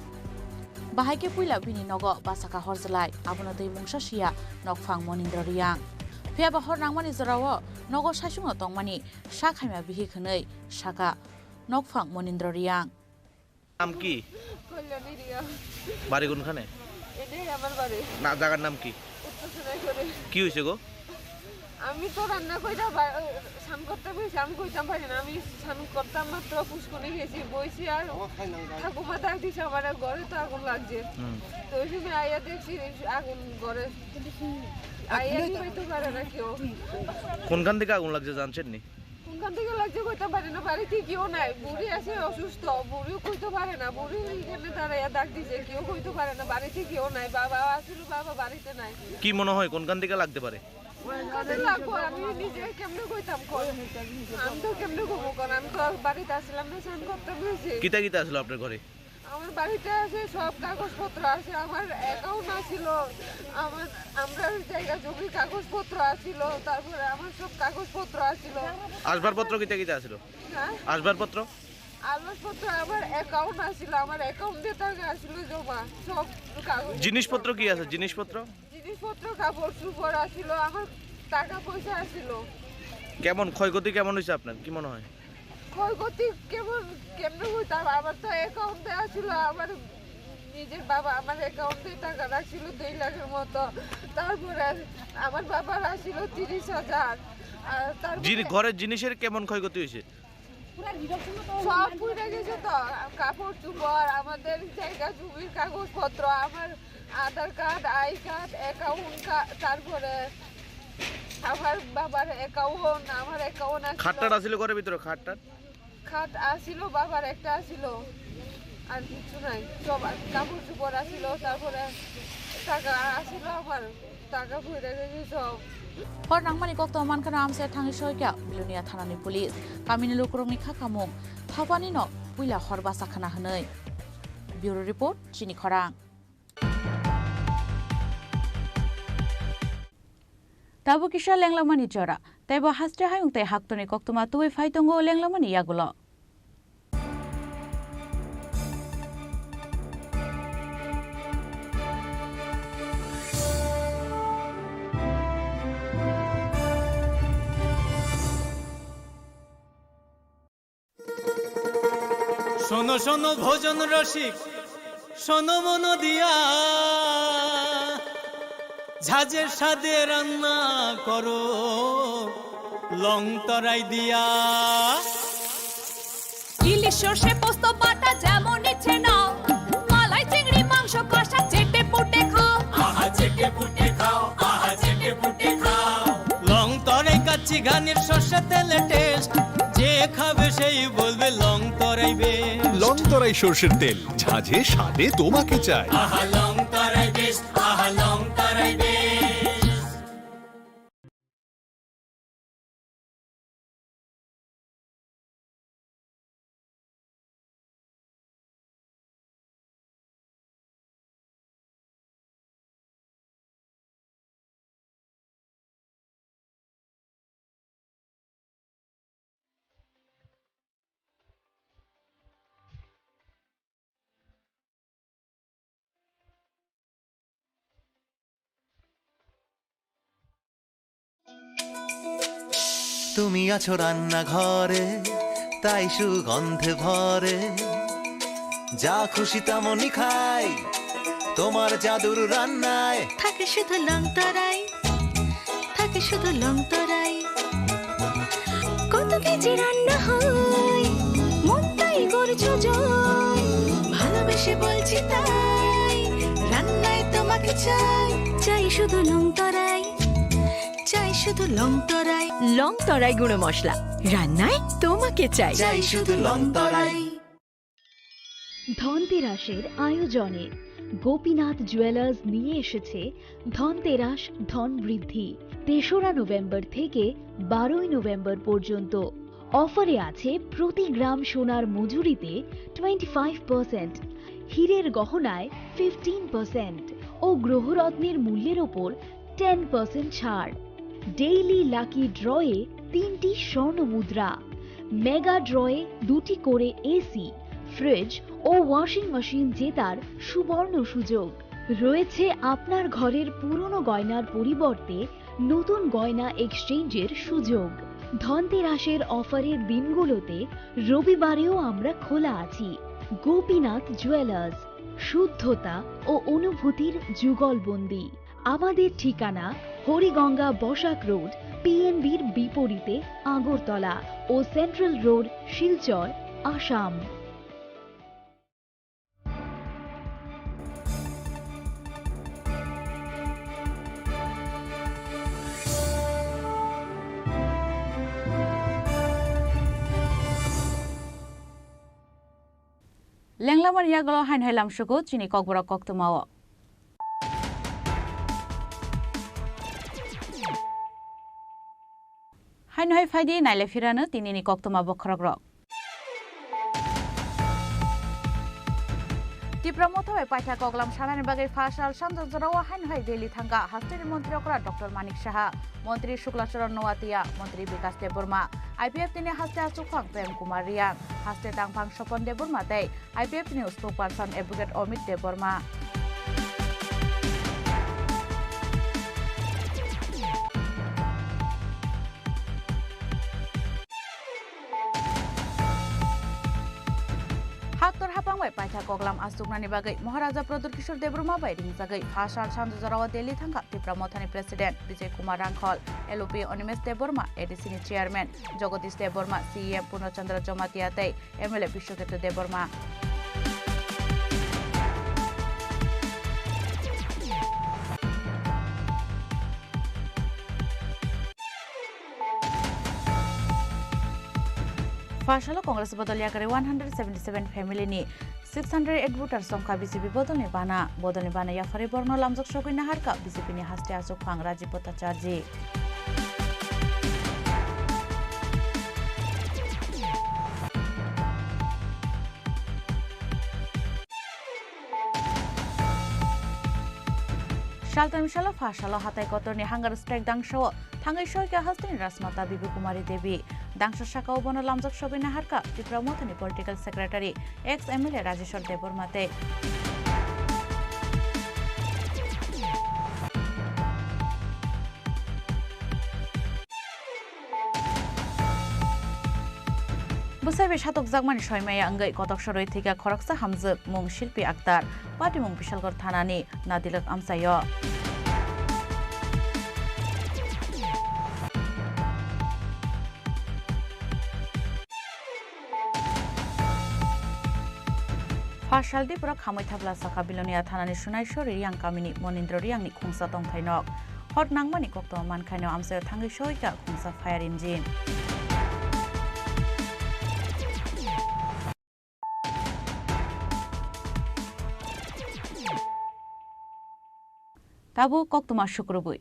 Bahai khe puila bini nogo bachakha horjlai, abono tei mungsa siya nokphang Monindra Riang. Phiyaba hor nangmani jorao nogo saichungno tongmani sak haima bihik hwnwi sakha nokphang Monindra Riang. নাম কি? কল্যাণী রিয়া। বাড়ি কোনখানে? এটাই আমার বাড়ি। না, জায়গার নাম কি? উত্তর সোনাইছড়ি। কি হয়েছে গো? আমি তো রান্না কইরা বা-, স্নান করতে বসে, আমি কইতাম পারি না। আমি স্নান করতাম মাত্র, পুষ্কুনি গেছি, বইছি আর ঠাকুমা ডাক দিছে আমার ঘরে তো আগুন লাগছে। হুম। তো ওই সময় আইয়া দেখছি আগুন ঘরে। আইয়া নিভাইতে পারে না কেউ। কোনখান থেকে আগুন লাগছে জানছেন নি? কোনখান থেকে লাগছে কইতে পারে না, বাড়িতে কেউ নাই, বুড়ি আছে অসুস্থ, বুড়িও কইতে পারে না, বুড়ি এখানে দাঁড়াইয়া ডাক দিছে, কেউ কইতে পারে না, বাড়িতে কেউ নাই, বাবা আছিল, বাবা বাড়িতে নাই। কি মনে হয় কোনখান থেকে লাগতে পারে? কোনখান থেকে লাগবো, আমি নিজে কেমনে কইতাম কল? আমি তো কেমনে কইবো কল? আমি তো বাড়িতে আসলাম না, স্নান করতে বসে। কিতা কিতা আসলো আপনার ঘরে? আমার বাড়িতে আছে, সব কাগজপত্র আছে, আমার অ্যাকাউন্ট আছিল, আমার, আমরা জায়গা জমির কাগজপত্র আছিল, তারপরে আমার সব কাগজপত্র আছিল। আসবাবপত্র কিতা কিতা আছিল? হ্যাঁ? আসবাবপত্র? আসবাবপত্র আমার অ্যাকাউন্ট আছিল, আমার অ্যাকাউন্টে টাকা আছিল জমা, সব কাগজ। জিনিসপত্র কি আছে? জিনিসপত্র? জিনিসপত্র, কাপড় চোপড় আছিল, আমার টাকা পয়সা আছিল। কেমন ক্ষয়ক্ষতি কেমন হয়েছে আপনার, কি মনে হয়? ক্ষয়ক্ষতি কেমন, কেমনে হইতাম? আমার তো অ্যাকাউন্টে আছিল, আমার নিজের বাবা আমার অ্যাকাউন্টে টাকা রাখছিল দুই লাখের মতো। তারপরে আমার বাবার আছিল তিরিশ হাজার। আর তারপরে জিনি-, ঘরের জিনিসের কেমন ক্ষয়ক্ষতি হয়েছে? সব পুড়ে গেছে তো, কাপড় চোপড়, আমাদের জায়গা জমির কাগজপত্র, আমার Aadhaar card, I card, account card, তারপরে আমার বাবার অ্যাকাউন্ট, আমার অ্যাকাউন্ট আছে। খাট টাট আছিল ঘরের ভিতরে, খাট টাট? খাট আছিল, বাবার একটা আছিল, আর কিছু নাই। সব কাপড় চোপড় আছিল, তারপরে টাকা আছিল আমার, টাকা পড়ে গেছে সব। Hor nangmani koktwma mankhano amchaio thangwi soikha Bilonia thanani police. Kamini lukurokni kha kamung, thapani no puila hor basa khna hwnwi. Bureau report, Chini Khorang. Tabuk kisa lenglamani jora. Tei bo haste hayung tei haktorni koktwma tubui phai tongo lenglamani yagulo. শোনো শোনো ভোজন রসিক, শোনো মন দিয়া, ঝাঁঝের স্বাদে রান্না করো লং তরাই দিয়া। ইলিশ সর্ষে পোস্ত বাটা যেমন ইচ্ছে নাও, মালাই চিংড়ি মাংস কষা চেটে পুটে খাও। আহা চেটে পুটে খাও, আহা চেটে পুটে খাও। লং তরাই কাচ্চি ঘানির সর্ষে তেলে টেস্ট, যে খাবে সেই বলবে লং তরাই বেস্ট। লং তরাই সর্ষের তেল, ঝাঁঝে স্বাদে তোমাকে চাই। আহা লং তরাই বেস্ট, আহা লং তরাই বেস্ট। তুমি আছো রান্নাঘরে, তাই সুগন্ধে ভরে। যা খুশি তেমনই খাই তোমার জাদুর রান্নায়। থাকে শুধু লং তরাই, থাকে শুধু লং তরাই। কত কেজি রান্না হয়, মন তাই করছো জয়। ভালোবেসে বলছি তাই, রান্নায় তোমাকে চাই। চাই শুধু লং তরাই, চাই শুধু লং তরাই। লং তরাই গুঁড়ো মশলা, রান্নায় তোমাকে চাই। চাই শুধু লং তরাই। ধনতেরাসের আয়োজনে গোপীনাথ জুয়েলার্স নিয়ে এসেছে ধনতেরাস ধন বৃদ্ধি। তেসরা নভেম্বর থেকে বারোই নভেম্বর পর্যন্ত অফারে আছে প্রতি গ্রাম সোনার মজুরিতে টোয়েন্টি ফাইভ পার্সেন্ট, হীরের গহনায় ফিফটিন পার্সেন্ট ও গ্রহরত্নের মূল্যের ওপর টেন পার্সেন্ট ছাড়। ডেইলি লাকি ড্রয়ে তিনটি স্বর্ণ মুদ্রা, মেগা ড্রয়ে দুটি করে এসি, ফ্রিজ ও ওয়াশিং মেশিন জেতার সুবর্ণ সুযোগ। রয়েছে আপনার ঘরের পুরনো গয়নার পরিবর্তে নতুন গয়না এক্সচেঞ্জের সুযোগ। ধনতেরাসের অফারের দিনগুলোতে রবিবারেও আমরা খোলা আছি। গোপীনাথ জুয়েলার্স, শুদ্ধতা ও অনুভূতির যুগলবন্দি। আমাদের ঠিকানা হরিগঙ্গা বসাক রোড, পিএনবির বিপরীতে আগরতলা ও central road, Silchar, Assam. Lenglamani yagulo haino hai lamsugo chini kokborok koktwmao. Haino hai phaidi naile phirano tinini koktwma bokhorokrok. Tipra Motha bai paitha koklam sanani bagwi pha sal sanjak jorao haino hai Delhi thangkha hasteni montri okra Doctor Manik Saha, montri Shukla Charan Noatia, montri Bikas Debbarma, I P F T ni haste achukphang Prem Kumar Reang, haste tangphang Sopon Debbarma tei I P F T ni spokesperson Advocate Amit Debbarma. Haktor hapang bai paitha koklam achuknani bagwi Maharaja Pradyut Kishore Debbarma bai ringjagwi pha sal sanjak jorao Delhi thangkha Tipra Mothani President Bijay Kumar Rangkhol, L O P Animesh Debbarma, A D C ni Chairman Jagadish Debbarma, C E M Purna Chandra Jamatia tei M L A Bishwaketu Debbarma. Pha salo Congress bodol yakarwi one hundred seventy seven family ni six hundred eight voter songkha B J P bodolni bana. Bodolni bana yapharwi borokno lamjak sogwi naharkha B J P ni haste achukphang Rajiv Bhattacharjee. Saltani salo pha salo hatai kotorni hunger strike dangsao thangwi soika hasteni Rajmata Bibi Kumari Devi. Dangsa sakao bono lamjak sogwi naharkha Tipra Mothani political secretary ex M L A Rajeshwar Debbarma tei. Bwsai bai satokjakmani soimaya wngwi kotok sorwi thwikha khoroksa hamjwk mung Shilpi Akhtar, patimung Bishalgarh thanani Nadilak amchaio. Pha saldi borok khamwi thapla sakha Bilonia thanani Sunaisori Riyang kamini Monindra Riyangni khungsa tongthai nok. Hor nangmani koktwma mankhaino amchaio thangwi soika khungsa fire engine. Tabuk koktwma sukrubwi.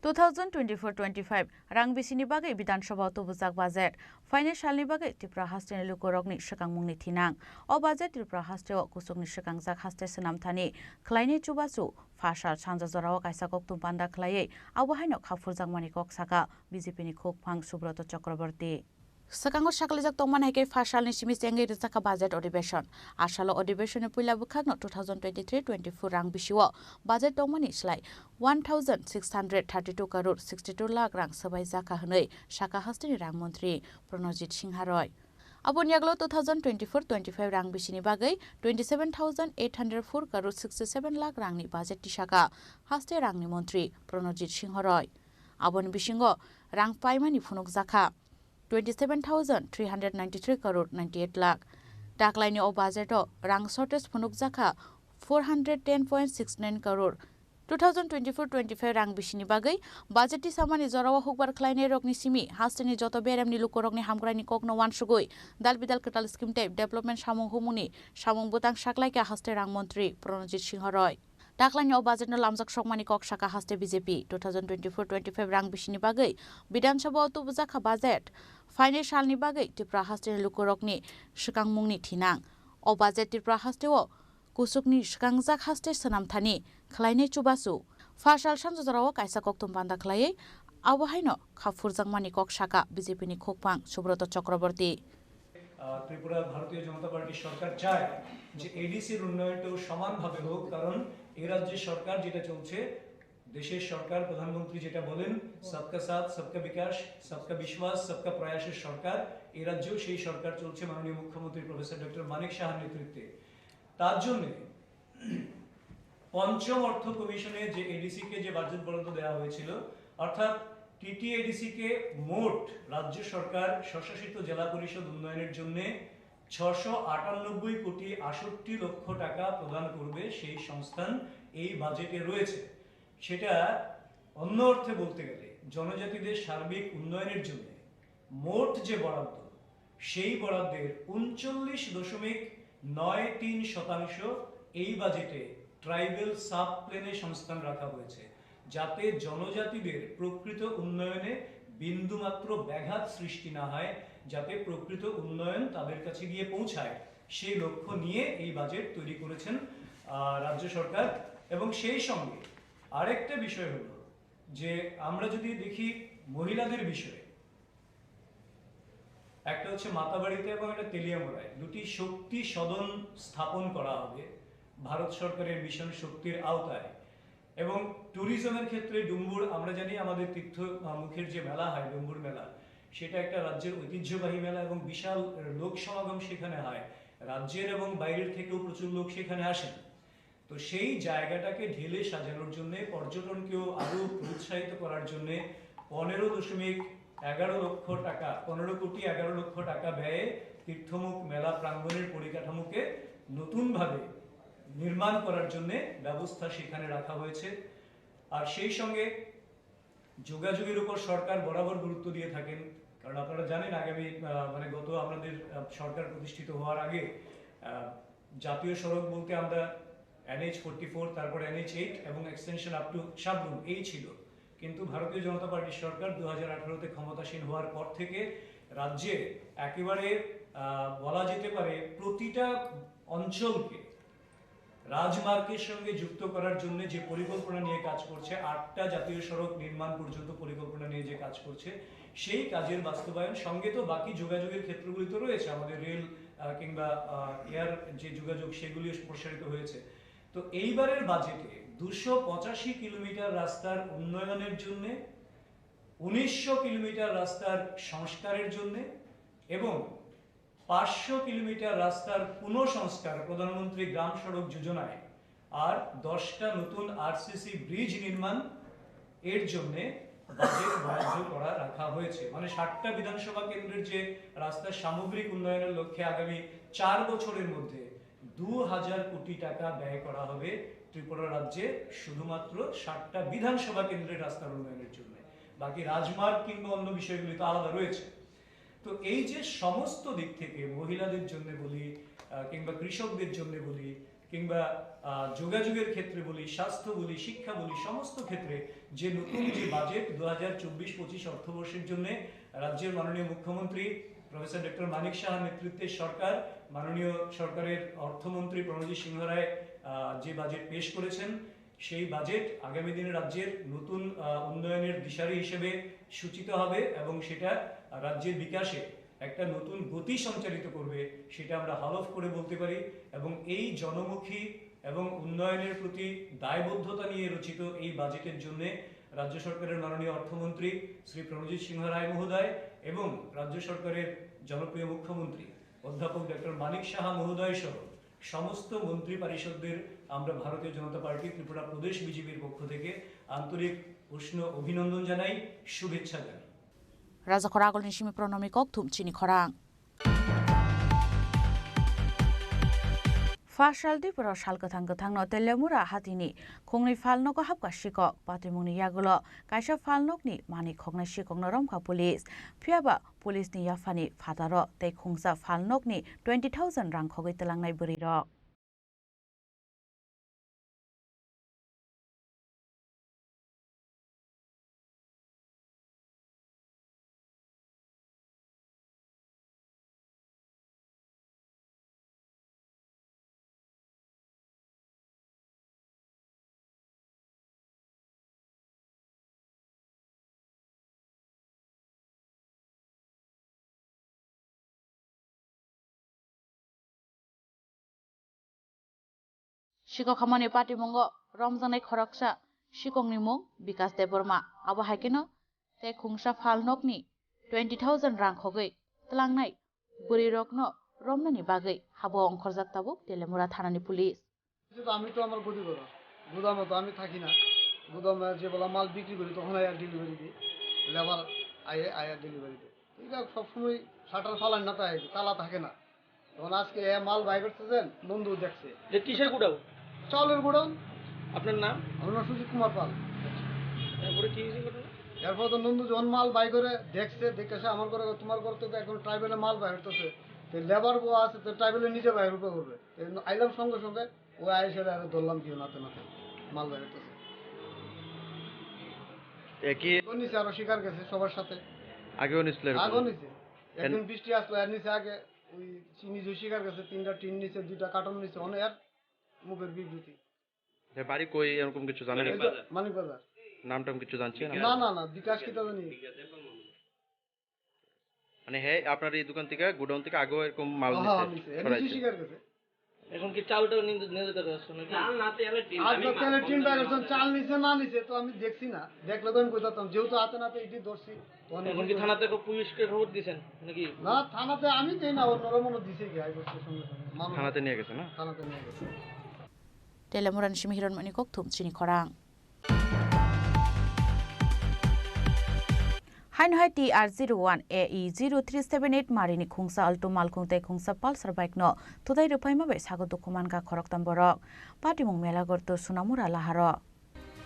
Two thousand twenty-four twenty-five rang bisini bagwi Bidhan Sabha o tubujak budget. Phainai salni bagwi Tripura hasteni lukurokni swkangmungni thinang. O budget Tripura hasteo kuchukni swkangjak haste swnamthani khlainai chubachu pha sal sanja jorao kaisa koktwma panda khlaiwi abo haino kha phurjakmani kok sakha B J P ni khukphang Subroto Chakraborty. Swkango saklijak tongmani hai khe pha salni simi chengwi rwjakha budget adhibeshon. A salo adhibeshonni puila bwkhakno two thousand twenty-three twenty-four rang bisio budget tongmani slai one thousand six hundred thirty-two crore sixty-two lakh rang swbaijakha hwnwi sakha hasteni rang montri Pranojit Singha Roy. Aboni yagulo two thousand twenty-four twenty-five rang bisini bagwi twenty-seven thousand eight hundred four crore sixty-seven lakh rangni budget tisakha haste rangni montri Pranojit Singha Roy. Aboni bisingo rang paimani phunukjakha twenty-seven thousand three hundred ninety-three crore ninety-eight lakh. Taklaini o budget o rang shortage phunukjakha four hundred ten point six nine crore. Two thousand twenty-four twenty-five rang bisini bagwi budget tisamani jorao hukbar khlainairokni simi hasteni joto beremni lukurokni hamkraini kokno uansugwi dal bidal kwtal scheme tei development samung humungni samung bwtang saklaikha haste rang montri Pranojit Singha Roy. Taklaini o budget no lamjak sokmani kok sakha haste B J P. Two thousand twenty-four twenty-five rang bisini bagwi Bidhan Sabha o tubujakha budget. Phainai salni bagwi Tripura hasteni lukurokni swkangmungni thinang. O budget Tripura hasteo kuchukni swkangjak haste swnamthani khlainai chubachu. Pha sal sanja jorao kaisa koktwma panda khlaiwi abo haino kha phurjakmani kok sakha B J P ni khukphang Subroto Chakraborty. আহ, ত্রিপুরা ভারতীয় জনতা পার্টির সরকার চায় যে এডিসির উন্নয়নটাও সমানভাবে হোক, কারণ এই রাজ্যের সরকার যেটা চলছে, দেশের সরকার, প্রধানমন্ত্রী যেটা বলেন, সবকা সাথ, সবকা বিকাশ, সবকা বিশ্বাস, সবকা প্রয়াসের সরকার, এই রাজ্যেও সেই সরকার চলছে মাননীয় মুখ্যমন্ত্রী প্রফেসর ডক্টর মানিক সাহার নেতৃত্বে। তার জন্য পঞ্চম অর্থ কমিশনে যে এডিসি কে যে বাজেট বরাদ্দ দেওয়া হয়েছিল, অর্থাৎ টিটিএডিসি কে মোট রাজ্য সরকার স্বশাসিত জেলা পরিষদ উন্নয়নের জন্য ছশো আটানব্বই কোটি আষট্টি লক্ষ টাকা প্রদান করবে, সেই সংস্থান এই বাজেটে রয়েছে। সেটা অন্য অর্থে বলতে গেলে জনজাতিদের সার্বিক উন্নয়নের জন্য মোট যে বরাদ্দ, সেই বরাদ্দের ঊনচল্লিশ দশমিক নয় তিন শতাংশ এই বাজেটে ট্রাইবাল সাব প্ল্যানে সংস্থান রাখা হয়েছে, যাতে জনজাতিদের প্রকৃত উন্নয়নে বিন্দুমাত্র ব্যাঘাত সৃষ্টি না হয়, যাতে প্রকৃত উন্নয়ন তাদের কাছে গিয়ে পৌঁছায়, সেই লক্ষ্য নিয়ে এই বাজেট তৈরি করেছেন, আহ, রাজ্য সরকার। এবং সেই সঙ্গে আরেকটা বিষয় হলো যে আমরা যদি দেখি মহিলাদের বিষয়ে, একটা হচ্ছে মাতাবাড়িতে এবং একটা তেলিয়ামুড়ায় দুটি শক্তি সদন স্থাপন করা হবে ভারত সরকারের মিশন শক্তির আওতায়। এবং ট্যুরিজমের ক্ষেত্রে ডুম্বুর, আমরা জানি আমাদের তীর্থ, আহ, মুখের যে মেলা হয়, ডুম্বুর মেলা, সেটা একটা রাজ্যের ঐতিহ্যবাহী মেলা এবং বিশাল লোক সমাগম সেখানে হয়। রাজ্যের এবং বাইরের থেকেও প্রচুর লোক সেখানে আসেন। তো সেই জায়গাটাকে ঢেলে সাজানোর জন্য, পর্যটনকেও আরো প্রোৎসাহিত করার জন্য পনেরো দশমিক এগারো লক্ষ টাকা, পনেরো কোটি এগারো লক্ষ টাকা ব্যয়ে তীর্থমুখ মেলা প্রাঙ্গণের পরিকাঠামোকে নতুনভাবে নির্মাণ করার জন্য ব্যবস্থা সেখানে রাখা হয়েছে। আর সেই সঙ্গে যোগাযোগের উপর সরকার বরাবর গুরুত্ব দিয়ে থাকেন, কারণ আপনারা জানেন আগামী, আহ, মানে গত আপনাদের, আহ, সরকার প্রতিষ্ঠিত হওয়ার আগে, আহ, জাতীয় সড়ক বলতে আমরা এনএইচ ফোর্টি ফোর, তারপর এনএইচ এইট এবং এক্সটেনশন আপ টু সাবরুম এই ছিল। কিন্তু ভারতীয় জনতা পার্টির সরকার দু হাজার আঠারোতে ক্ষমতাসীন হওয়ার পর থেকে রাজ্যে একেবারে, আহ, বলা যেতে পারে প্রতিটা অঞ্চলকে রাজমার্গের সঙ্গে যুক্ত করার জন্য যে পরিকল্পনা নিয়ে কাজ করছে, আটটা জাতীয় সড়ক নির্মাণ পর্যন্ত পরিকল্পনা নিয়ে যে কাজ করছে, সেই কাজের বাস্তবায়ন, সঙ্গে তো বাকি যোগাযোগের ক্ষেত্রগুলি তো রয়েছে, আমাদের রেল, আহ, কিংবা, আহ, এয়ার যে যোগাযোগ, সেগুলিও প্রসারিত হয়েছে। তো এইবারের বাজেটে দুশো পঁচাশি কিলোমিটার রাস্তার উন্নয়নের জন্যে, উনিশশো কিলোমিটার রাস্তার সংস্কারের জন্যে এবং পাঁচশো কিলোমিটার রাস্তার পুনঃসংস্কার, প্রধানমন্ত্রী গ্রাম সড়ক যোজনায়, আর দশটা নতুন আরসিসি ব্রিজ নির্মাণ, এর জন্যে বাজেট বরাদ্দ করা রাখা হয়েছে। মানে, ষাটটা বিধানসভা কেন্দ্রের যে রাস্তার সামগ্রিক উন্নয়নের লক্ষ্যে আগামী চার বছরের মধ্যে দু হাজার কোটি টাকা ব্যয় করা হবে ত্রিপুরা রাজ্যে শুধুমাত্র ষাটটা বিধানসভা কেন্দ্রের রাস্তার উন্নয়নের জন্য। বাকি রাজমার্গ কিংবা অন্য বিষয়গুলি তো আলাদা রয়েছে। তো এই যে সমস্ত দিক থেকে মহিলাদের জন্য বলি, আহ, কিংবা কৃষকদের জন্য বলি, কিংবা, আহ, যোগাযোগের ক্ষেত্রে বলি, স্বাস্থ্য বলি, শিক্ষা বলি, সমস্ত ক্ষেত্রে যে নতুন যে বাজেট দু হাজার চব্বিশ পঁচিশ অর্থবর্ষের জন্য রাজ্যের মাননীয় মুখ্যমন্ত্রী প্রফেসর ডক্টর মানিক সাহা নেতৃত্বে সরকার, মাননীয় সরকারের অর্থমন্ত্রী প্রণজিৎ সিংহ রায়, আহ, যে বাজেট পেশ করেছেন, সেই বাজেট আগামী দিনে রাজ্যের নতুন, আহ, উন্নয়নের দিশারি হিসেবে সূচিত হবে এবং সেটা রাজ্যের বিকাশে একটা নতুন গতি সঞ্চারিত করবে, সেটা আমরা হালফ করে বলতে পারি। এবং এই জনমুখী এবং উন্নয়নের প্রতি দায়বদ্ধতা নিয়ে রচিত এই বাজেটের জন্য রাজ্য সরকারের মাননীয় অর্থমন্ত্রী শ্রী প্রণজিৎ সিংহ রায় মহোদয় এবং রাজ্য সরকারের জনপ্রিয় মুখ্যমন্ত্রী অধ্যাপক ডক্টর মানিক সাহা মহোদয় সহ সমস্ত মন্ত্রী পরিষদদের আমরা ভারতীয় জনতা পার্টি ত্রিপুরা প্রদেশ বিজেপির পক্ষ থেকে আন্তরিক উষ্ণ অভিনন্দন জানাই, শুভেচ্ছা জানাই। Rajakhor agulni simi pronomi kokthum chini khorang. Pha sal Dipro sal kwthang kwthangno Telemura hatini khungni phalnogo hapkha sikok. Patimungni yagulo kaisa phalnokni manwi khoknai sikokno romkha police. Phiyaba police ni yaphani phataro tei khungsa phalnokni twenty thousand rang khogwi twlangnai bwrwirok. Sikok hamani patimungo romjaknai khoroksa sikokni mung Bikas Debbarma. Abo hai kheno tei khungsa phalnokni twenty thousand rang khogwi twlangnai bwrwirokno romnani bagwi habo ongkhorjak tabuk Telemura thanani police. কিন্তু আমি তো আমার গদি ঘর, গুদামে তো আমি থাকি না। গুদামে যে বলা মাল বিক্রি করি, তখন আয়া ডেলিভারি দিই, লেবার আয়ে আয়া ডেলিভারি দেয়। এটা সবসময় শাটার ফালান না, তাই তালা থাকে না। তখন আজকে এ মাল বাই করতেছেন, নন্দু দেখছে। যে কিসের গুদাম? চাউলের গুদাম। আপনার নাম? আমার নাম সুজিত কুমার পাল। এরপরে কি হয়েছে ঘটনা? এরপর তো নন্দু যখন মাল বাই করে দেখছে, দেখে সে আমার ঘরে, তোমার ঘর থেকে এখন ট্রাইবেলে মাল বাই করতেছে, তো লেবার বউ আছে, তো ট্রাইবেলে নিজে বাই করবে। তো আইলাম সঙ্গে সঙ্গে, ও আইসে আরে ধরলাম কি নাতে নাতে মাল বাই করতেছে। একই ও নিচে আরো শিকার গেছে সবার সাথে। আগেও নিছিল এরকম? আগেও নিছে। একদিন বৃষ্টি আসলো, এর নিচে আগে ওই নিজে শিকার গেছে, তিনটা টিন নিচে, দুইটা কার্টন নিচে, অনেক মুখের বিবৃতি। যে বাড়ি কই এরকম কিছু জানেন? এই যে মানিক বাজার। নাম টাম কিছু জানছেন? না, না, না, বিকাশ কিতা জানি। মানে হে আপনার এই দোকান থেকে, গোডাউন থেকে আগেও এরকম মাল হ্যাঁ, নিছে, নিছে। এর নিচে ছড়াইছে? শিকার গেছে। এখন কি চালটা নিয়ে, নিয়ে যেতে পারছো নাকি? চাল না, তেলের টিন, আজ আমি তো তেলের টিন বার করছেন, চাল নিছে না নিছে তো আমি দেখছি না, দেখলে তো আমি কইতাম, যেহেতু হাতে নাতে ইডি ধরছি। এখন কি থানাতে পুলিশকে খবর দিছেন নাকি? না, থানাতে আমি দেই না, অন্যরা মনে দিছে কি, আই বসছে সঙ্গে সঙ্গে। মামলা থানাতে নিয়ে গেছে না? থানাতে নিয়ে গেছে। Telemurani simi Hiron Mani kokthum chini khorang. Haino hai T R zero one A E zero three seven eight marini khungsa Alto malkhung tei khungsa Pulsar bike no tudai rwphaima bai sago dukhu mankha khoroktham borok. Patimung Melagor to Sunamura laharo.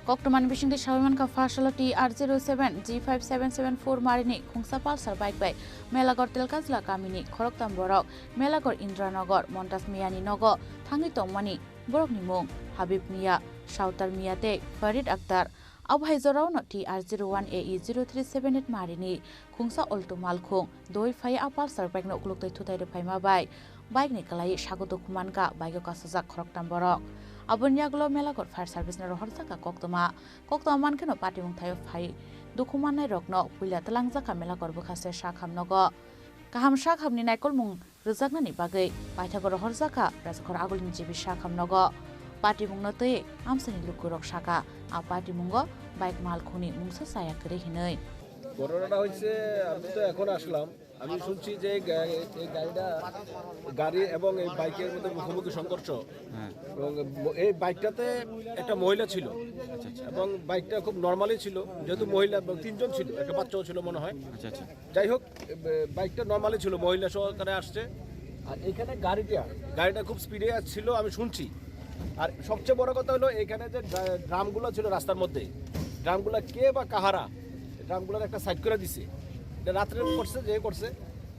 Koktwmani bisingtwi sawi mankha, pha salo T R zero seven G five seven seven four marini khungsa Pulsar bike bai Melagor Telkajla kamini khoroktham borok Melagor Indranagar Montas Miyani nogo thangwi tongmani. Borokni mung Habib Miya, Sautar Miya tei Farid Akhtar. Abo hai jorao no T R zero one A E zero three seven eight marini khungsa Alto malkhung doi phai a Pulsar bike no ukluk twi thutai rwphaima bai bike ni kwlai sago dukhu mankha, bike o kasajak khoroktham borok. Aboni yagulo Melaghor fire service no rohorjakha koktwma. Koktwma mankheno patimung thaio phai dukhu mannai rokno puila twlangjakha Melaghor bwkha se sakham nogo. Kaham sakhamni naikolmung rwjaknani bagwi paithago rohorjakha Rajakhor agulini G B sakham nogo. Patimungno twi amchaini lukurok sakha, a patimungo bike malkhungni mungsa chaya kwrwi hinwi. ঘটনাটা হয়েছে, আমি তো এখন আসলাম। আমি শুনছি যে এই গা-, এই গাড়িটা, গাড়ি এবং এই বাইকের মধ্যে মুখোমুখি সংঘর্ষ। হ্যাঁ। এবং ম-, এই বাইকটাতে একটা মহিলা ছিল। আচ্ছা, আচ্ছা। এবং বাইকটা খুব নর্মালি ছিল, যেহেতু মহিলা এবং তিনজন ছিল, একটা বাচ্চাও ছিল মনে হয়। আচ্ছা, আচ্ছা। যাই হোক, এ, বাইকটা নর্মালি ছিল, মহিলা সহকারে আসছে। আর এখানে গাড়িটা, গাড়িটা খুব স্পিডে ছিল, আমি শুনছি। আর সবচেয়ে বড় কথা হলো, এখানে যে ড্রা-, ড্রামগুলো ছিল রাস্তার মধ্যে, ড্রামগুলো কে বা কাহারা, ড্রামগুলোর একটা সাইড করে দিছে। এটা রাত্রে করছে, যে করছে,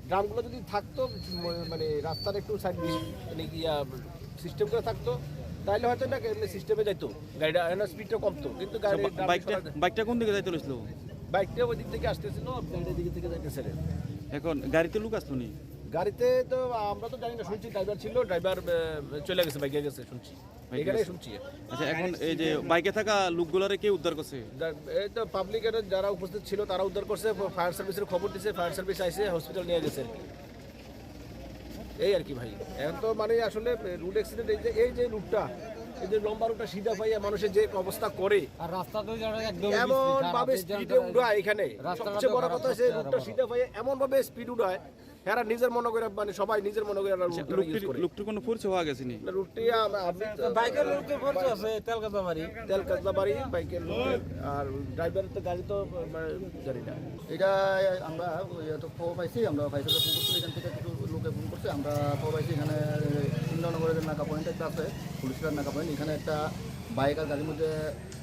ড্রামগুলো যদি থাকতো, ম-, মানে, রাস্তার একটু সাইড, মানে, ইয়া, সিস্টেম করে থাকতো, তাহলে হয়তো না এমনি সিস্টেমে যাইতো, গাড়িটা এনে স্পিডটা কমতো, কিন্তু তো গাড়ি বা-, ড্রাম বাইকটা, সরা-, বাইকটা কোন দিকে যাইতে লইছিল? বাইকটা ওই দিক থেকে আসতেছিল, আপনার এই দিক থেকে যাইতেছে রে। এখন গাড়িতে লোক আসলো নি? গাড়িতে তো আমরা তো জানি না, শুনছি ড্রাইভার ছিল, ড্রাইভার, আহ, চলে গেছে, বাইকে গেছে শুনছি। বাইকে এখানে গেছে। শুনছি। আচ্ছা, এখন এই যে বাইকে থাকা লোকগুলারে কে উদ্ধার করছে? যা-, এই তো পাবলিক, এটা যারা উপস্থিত ছিল তারা উদ্ধার করছে, ফায়ার সার্ভিসের খবর দিছে, ফায়ার সার্ভিস আইছে, হসপিটাল নিয়ে গেছে আর কি। এই আর কি ভাই, এখন তো মানে আসলে রোড অ্যাক্সিডেন্ট, এই যে, এই যে রুটটা, এই যে লম্বা রুটটা সিধা পাইয়া মানুষের যে অবস্থা করে, আর রাস্তা তো জানো একদম এমন ভাবে স্পিডে উড়ায় এখানে। রাস্তাঘাট সবচেয়ে তো বড় খারাপ, কথা হচ্ছে সবচেয়ে রুটটা খারাপ। সিধা পাইয়া এমন ভাবে স্পিড উড়ায়, এরা নিজের মনে করে, মানে সবাই নিজের মনে করে এরা আচ্ছা, রুটটা ইউজ লোকটির, করে। লোকটির কোনো পরিচয় পাওয়া গেছে নি? না, রুটটি আম-, আপনি তো বাইকের লোকটির পরিচয় আছে, তেলকাজলাবাড়ি। তেলকাজলাবাড়ি, বাইকের লোকের, আর ড্রাইভার তো গাড়ি তো, মানে, জানি না। এটা আমরা ওই তো খবর পাইছি, আমরা ফায়ার সার্ভিসে ফোন করছি, এখান থেকে কিছু লোকে ফোন করছে, আমরা খবর পাইছি এখানে ইন্দ্রনগরের নাকা পয়েন্ট একটা আছে, পুলিশের নাকা পয়েন্ট, এখানে একটা বাইক আর গাড়ির মধ্যে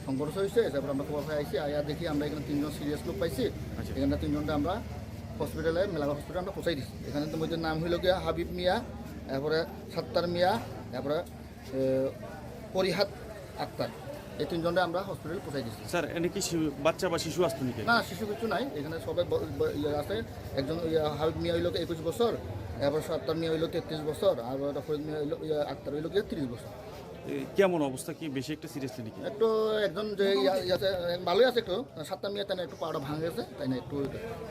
সংঘর্ষ হয়েছে। তারপর আমরা খবর পাই আইছি, আয়া দেখি আমরা এখানে তিনজন সিরিয়াস লোক পাইছি। আচ্ছা। এখানে তিনজনকে আমরা হসপিটালে, মেলাঘর হসপিটালে আমরা পৌঁছাই দিছি। এখানে তো মধ্যে নাম হইল গিয়া হাবিব মিয়া, এরপরে সাত্তার মিয়া, এরপরে এ, পরিহাত আক্তার, এই তিনজনরে আমরা হসপিটালে পৌঁছাই দিছি। স্যার, এনে কি শি-, বাচ্চা বা শিশু আসতো নাকি? না, শিশু কিছু নাই, এখানে সবাই ব-, ব-, ইয়ে আছে। একজন, ইয়ে, হাবিব মিয়া হইল কি একুশ বছর, এবার সাত্তার মিয়া হইল তেত্রিশ বছর, আর ওটা ফরিদ মিয়া হইল, ইয়ে, আক্তার হইল কি তিরিশ বছর। এ, কেমন অবস্থা, কি বেশি একটা সিরিয়াসলি নাকি? একটু একজন যে ইয়া-, ইয়ে আছে, ভালোই আছে একটু, সাত্তার মিয়া তাই না একটু পাটা ভাঙে গেছে, তাই না একটু।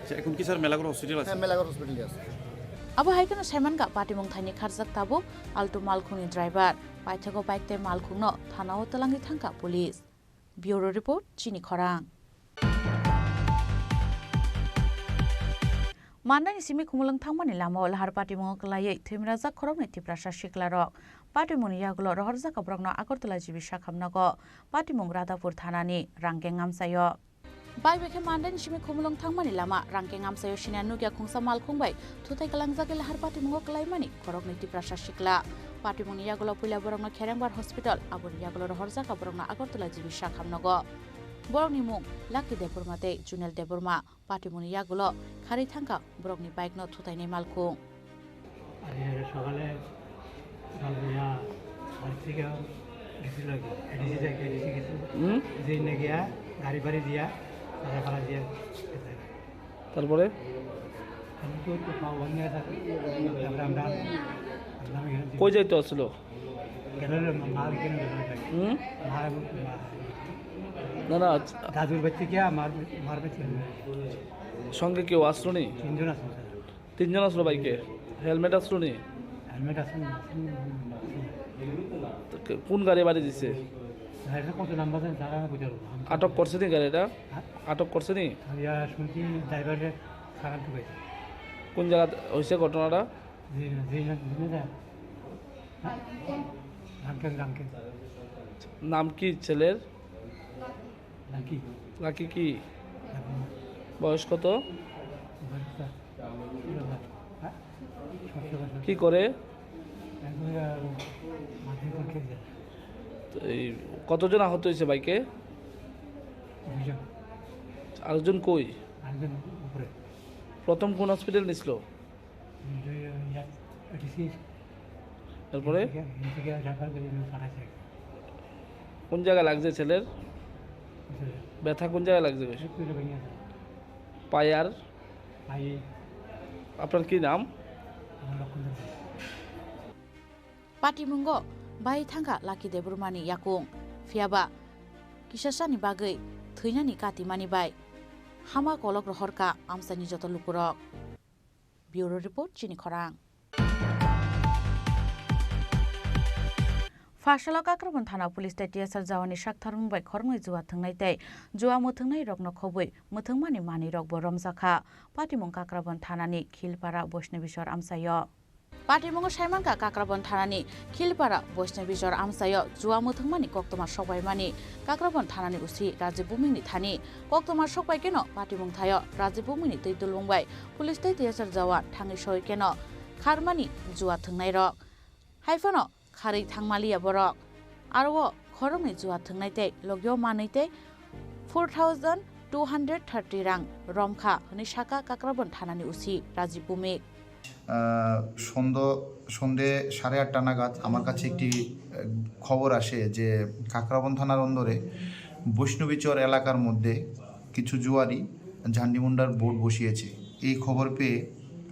আচ্ছা, এখন কি স্যার মেলাঘর হসপিটাল আছে? হ্যাঁ, মেলাঘর হসপিটালে আছে। Abo hai kheno saimankha patimung thaini kharjak tabuk Alto malkhungni driver. Paithago bike tei malkhungno thanao twlangwi thangkha police. Bureau report, Chini Khorang. Mandaini simi Khumulwng thangmani lamao lahar patimungo kwlaiwi thwimrajak khoroknwi Tiprasa siklarok. Patimungni yagulo rohorjakha borokno Agartala G B sakham nogo. Patimung Radhapur thanani Rangkeng amchaio. Bai bai khe Mandaini simi Khumulwng thangmani lama Rangkeng amchaio sina nukya khungsa malkhung bai thutai kwlangjagwi lahar patimungo kwlaimani khoroknwi Tiprasa sikla. Patimungni yagulo puila borokno Kherengbar Hospital, aboni yagulo rohorjakha borokno Agartala G B sakham nogo. Borokni mung Lucky Debbarma tei Junel Debbarma. Patimungni yagulo kharwi thangkha borokni bike no thutainai malkhung. আজ সকালে দল নিয়া বাড়ি থেকে গেছিল আর কি, এডিসি থেকে, এডিসি গেছিল। হুম? যে নিয়ে গিয়া গাড়ি বাড়ি দিয়া, তারা ভাড়া দিয়া গেছে। তারপরে? আমি তো একটু পাওয়া নিয়ে থাকি। তারপরে আমরা, আমরা এখানে কই যাইতে আসছিল? গেল মাল কিনে গেল আর কি। হুম? মাল, মাল। না, না। দাদুর বাড়ি থেকে মার, মার বাড়ি থেকে। সঙ্গে কেউ আসলো নি? তিনজন আসলো স্যার। তিনজন আসলো বাইকে? হেলমেট আসলো নি? হেলমেট আসলো না। তো কে-, কোন গাড়ি বাড়ি দিছে? গাড়িটা কত নাম্বার জানি, তারা আমি বুঝতে পারবো না। আমি আটক করছে নি গাড়িটা? হ্যাঁ? আটক করছে নি? আমি আর শুনছি ড্রাইভারকে খারাপ ঢুকেছে। কোন জায়গাতে হয়েছে ঘটনাটা? জি, জি, জি, জি, জি। হ্যাঁ? রামকেন, রামকেন। নাম কি ছেলের? লাকি। লাকি কি? লাকি। বয়স কত? বয়স কত? হ্যাঁ? সতেরো বছর। কি করে? এখন, আহ, মাধ্যমিক পরীক্ষা দিতে। তো এই কতজন আহত হয়েছে বাইকে? দুইজন। আরেকজন কই? আরেকজন উপরে। প্রথম কোন হসপিটাল নিছিল? দুই, আহ, ইয়াত, এডিসি। তারপরে? এদিকে, এদিকে রেফার করে নিয়ে পাঠাইছে। কোন জায়গায় লাগছে ছেলের? বুঝলে? ব্যথা কোন জায়গায় লাগছে বেশি? এই পেটে ভেঙে আছে। পায়ে আর? পায়ে। আপনার কি নাম? আমার লক্ষণ দেবী। Patimungo bai thangkha Lucky Debbarmani yakung, phiyaba kisasani bagwi thwinani katimani bai hama kolok rohorkha amchaini joto lukurok. Bureau Report, Chini Khorang. Phasalok Kakrabon Thana Police tei T S R jawani saktharmung bai khoroknwi jua thwngnai tei jua mwthwngnai rokno khobwi mwthwngmani manwi rokbo romjakha. Patimung Kakrabon Thanani Khilpara Boishnobiswar amchaio. Patimungo saimankha Kakrabon Thanani Khilpara Boishnobiswar amchaio jua mwthwngmani koktwma sokbaimani Kakrabon Thanani O C Rajib Bhumikni thani. Koktwma sokbai kheno patimung thaio Rajib Bhumikni twi dulbung bai police tei T S R jawan thangwi soi kheno kharmani jua thwngnairok. Haiphano kharwi thangmaliya borok. Aro o khoroknwi jua thwngnai tei logio manwi tei four thousand two hundred thirty rang romkha hwnwi sakha Kakrabon Thanani O C Rajib Bhumik. আহ, সন্ধ্য-, সন্ধে সাড়ে আটটা নাগাদ আমার কাছে একটি, আহ, খবর আসে যে কাকরাবন থানার অন্দরে বৈষ্ণবীচর এলাকার মধ্যে কিছু জুয়ারি ঝান্ডিমুন্ডার বোর্ড বসিয়েছে। এই খবর পেয়ে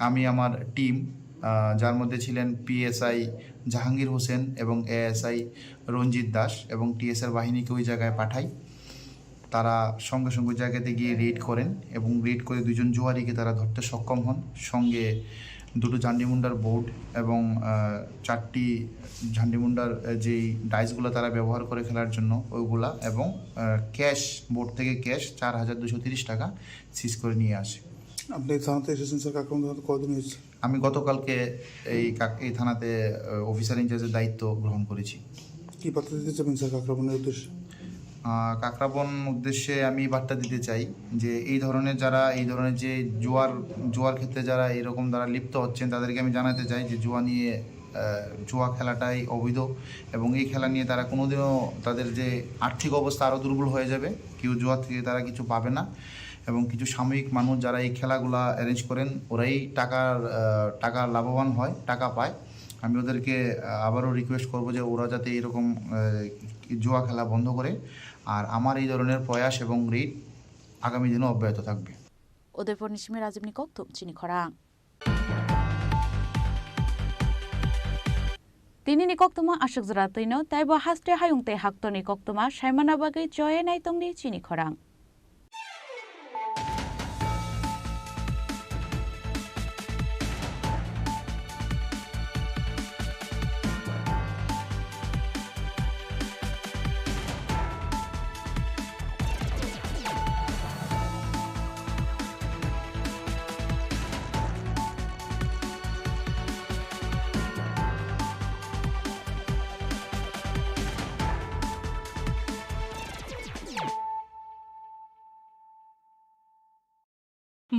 আমি আমার টিম, আহ, যার মধ্যে ছিলেন পিএসআই জাহাঙ্গীর হোসেন এবং এএসআই রঞ্জিত দাস এবং টিএসআর বাহিনীকে ওই জায়গায় পাঠাই। তারা সঙ্গে সঙ্গে জায়গাতে গিয়ে রেড করেন এবং রেড করে দুইজন জুয়ারিকে তারা ধরতে সক্ষম হন। সঙ্গে দুটো ঝান্ডিমুন্ডার বোর্ড এবং, আহ, চারটি ঝান্ডিমুন্ডার, আহ, যেই ডাইসগুলো তারা ব্যবহার করে খেলার জন্য ওইগুলা এবং, আহ, ক্যাশ, বোর্ড থেকে ক্যাশ চার হাজার দুশো তিরিশ টাকা সিজ করে নিয়ে আসে। আপনি এই থানাতে এসেছেন স্যার, কাকরাবন থানাতে কতদিন হয়েছে? আমি গতকালকে এই কাক-, এই থানাতে, আহ, অফিসার ইনচার্জের দায়িত্ব গ্রহণ করেছি। কি বার্তা দিতে চাবেন স্যার কাকরাবনের উদ্দেশ্যে? আহ, কাকরাবন উদ্দেশ্যে আমি বার্তা দিতে চাই যে এই ধরনের যারা, এই ধরনের যে জুয়ার, জুয়ার ক্ষেত্রে যারা এরকম যারা লিপ্ত হচ্ছেন, তাদেরকে আমি জানাতে চাই যে জুয়া নিয়ে, আহ, জুয়া খেলাটাই অবৈধ এবং এই খেলা নিয়ে তারা কোনোদিনও, তাদের যে আর্থিক অবস্থা আরও দুর্বল হয়ে যাবে, কেউ জুয়া থেকে তারা কিছু পাবে না। এবং কিছু সাময়িক মানুষ যারা এই খেলাগুলা অ্যারেঞ্জ করেন, ওরাই টাকার, আহ, টাকা লাভবান হয়, টাকা পায়। আমি ওদেরকে, আহ, আবারও রিকোয়েস্ট করব যে ওরা যাতে এরকম, আহ, জুয়া খেলা বন্ধ করে। আর আমার এই ধরনের প্রয়াস এবং রেড আগামী দিনও অব্যাহত থাকবে। Udaipurni simi Rajibni kokthum chini khorang. Tinini koktwma aswk jora twino, taibo haste hayung tei haktorni koktwma saimana bagwi choye naitongdi chini khorang.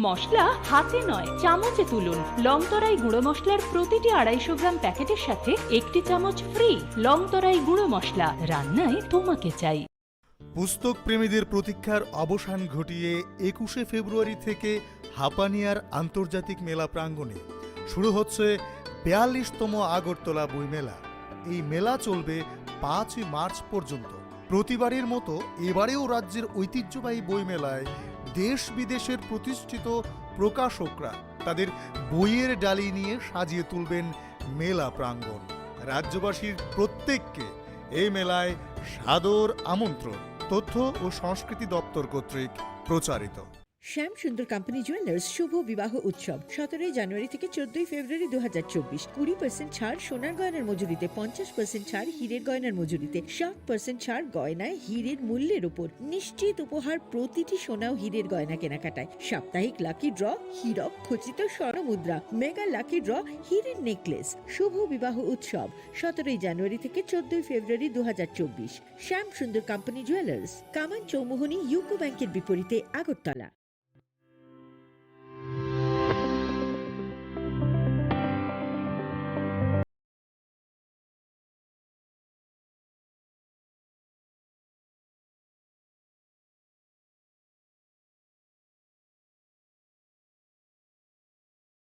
মশলা হাতে নয়, চামচে তুলুন। লংতরাই গুঁড়ো মশলার প্রতিটি আড়াইশো গ্রাম প্যাকেটের সাথে একটি চামচ ফ্রি। লংতরাই গুঁড়ো মশলা, রান্নায় তোমাকে চাই। পুস্তক প্রেমীদের প্রতীক্ষার অবসান ঘটিয়ে একুশে ফেব্রুয়ারি থেকে হাপানিয়ার আন্তর্জাতিক মেলা প্রাঙ্গণে শুরু হচ্ছে বিয়াল্লিশতম আগরতলা বইমেলা। এই মেলা চলবে পাঁচই মার্চ পর্যন্ত। প্রতিবারের মতো এবারেও রাজ্যের ঐতিহ্যবাহী বইমেলায় দেশ বিদেশের প্রতিষ্ঠিত প্রকাশকরা তাদের বইয়ের ডালি নিয়ে সাজিয়ে তুলবেন মেলা প্রাঙ্গণ। রাজ্যবাসীর প্রত্যেককে এই মেলায় সাদর আমন্ত্রণ। তথ্য ও সংস্কৃতি দপ্তর কর্তৃক প্রচারিত। শ্যাম সুন্দর কোম্পানি জুয়েলার্স শুভ বিবাহ উৎসব সতেরোই জানুয়ারি থেকে চোদ্দই ফেব্রুয়ারি দু হাজার চব্বিশ। কুড়ি পার্সেন্ট ছাড় সোনার গয়নার মজুরিতে, পঞ্চাশ পার্সেন্ট ছাড় হীরের গয়নার মজুরিতে, সাত পার্সেন্ট ছাড় গয়নায় হীরের মূল্যের উপর। নিশ্চিত উপহার প্রতিটি সোনা ও হীরের গয়না কেনাকাটায়। সাপ্তাহিক লাকি ড্র, হীরক খচিত স্বর্ণ মুদ্রা, মেগা লাকি ড্র, হীরের নেকলেস। শুভ বিবাহ উৎসব সতেরোই জানুয়ারি থেকে চোদ্দই ফেব্রুয়ারি দু হাজার চব্বিশ। শ্যাম সুন্দর কোম্পানি জুয়েলার্স, কামান চৌমুহনী, ইউকো ব্যাংকের বিপরীতে, আগরতলা।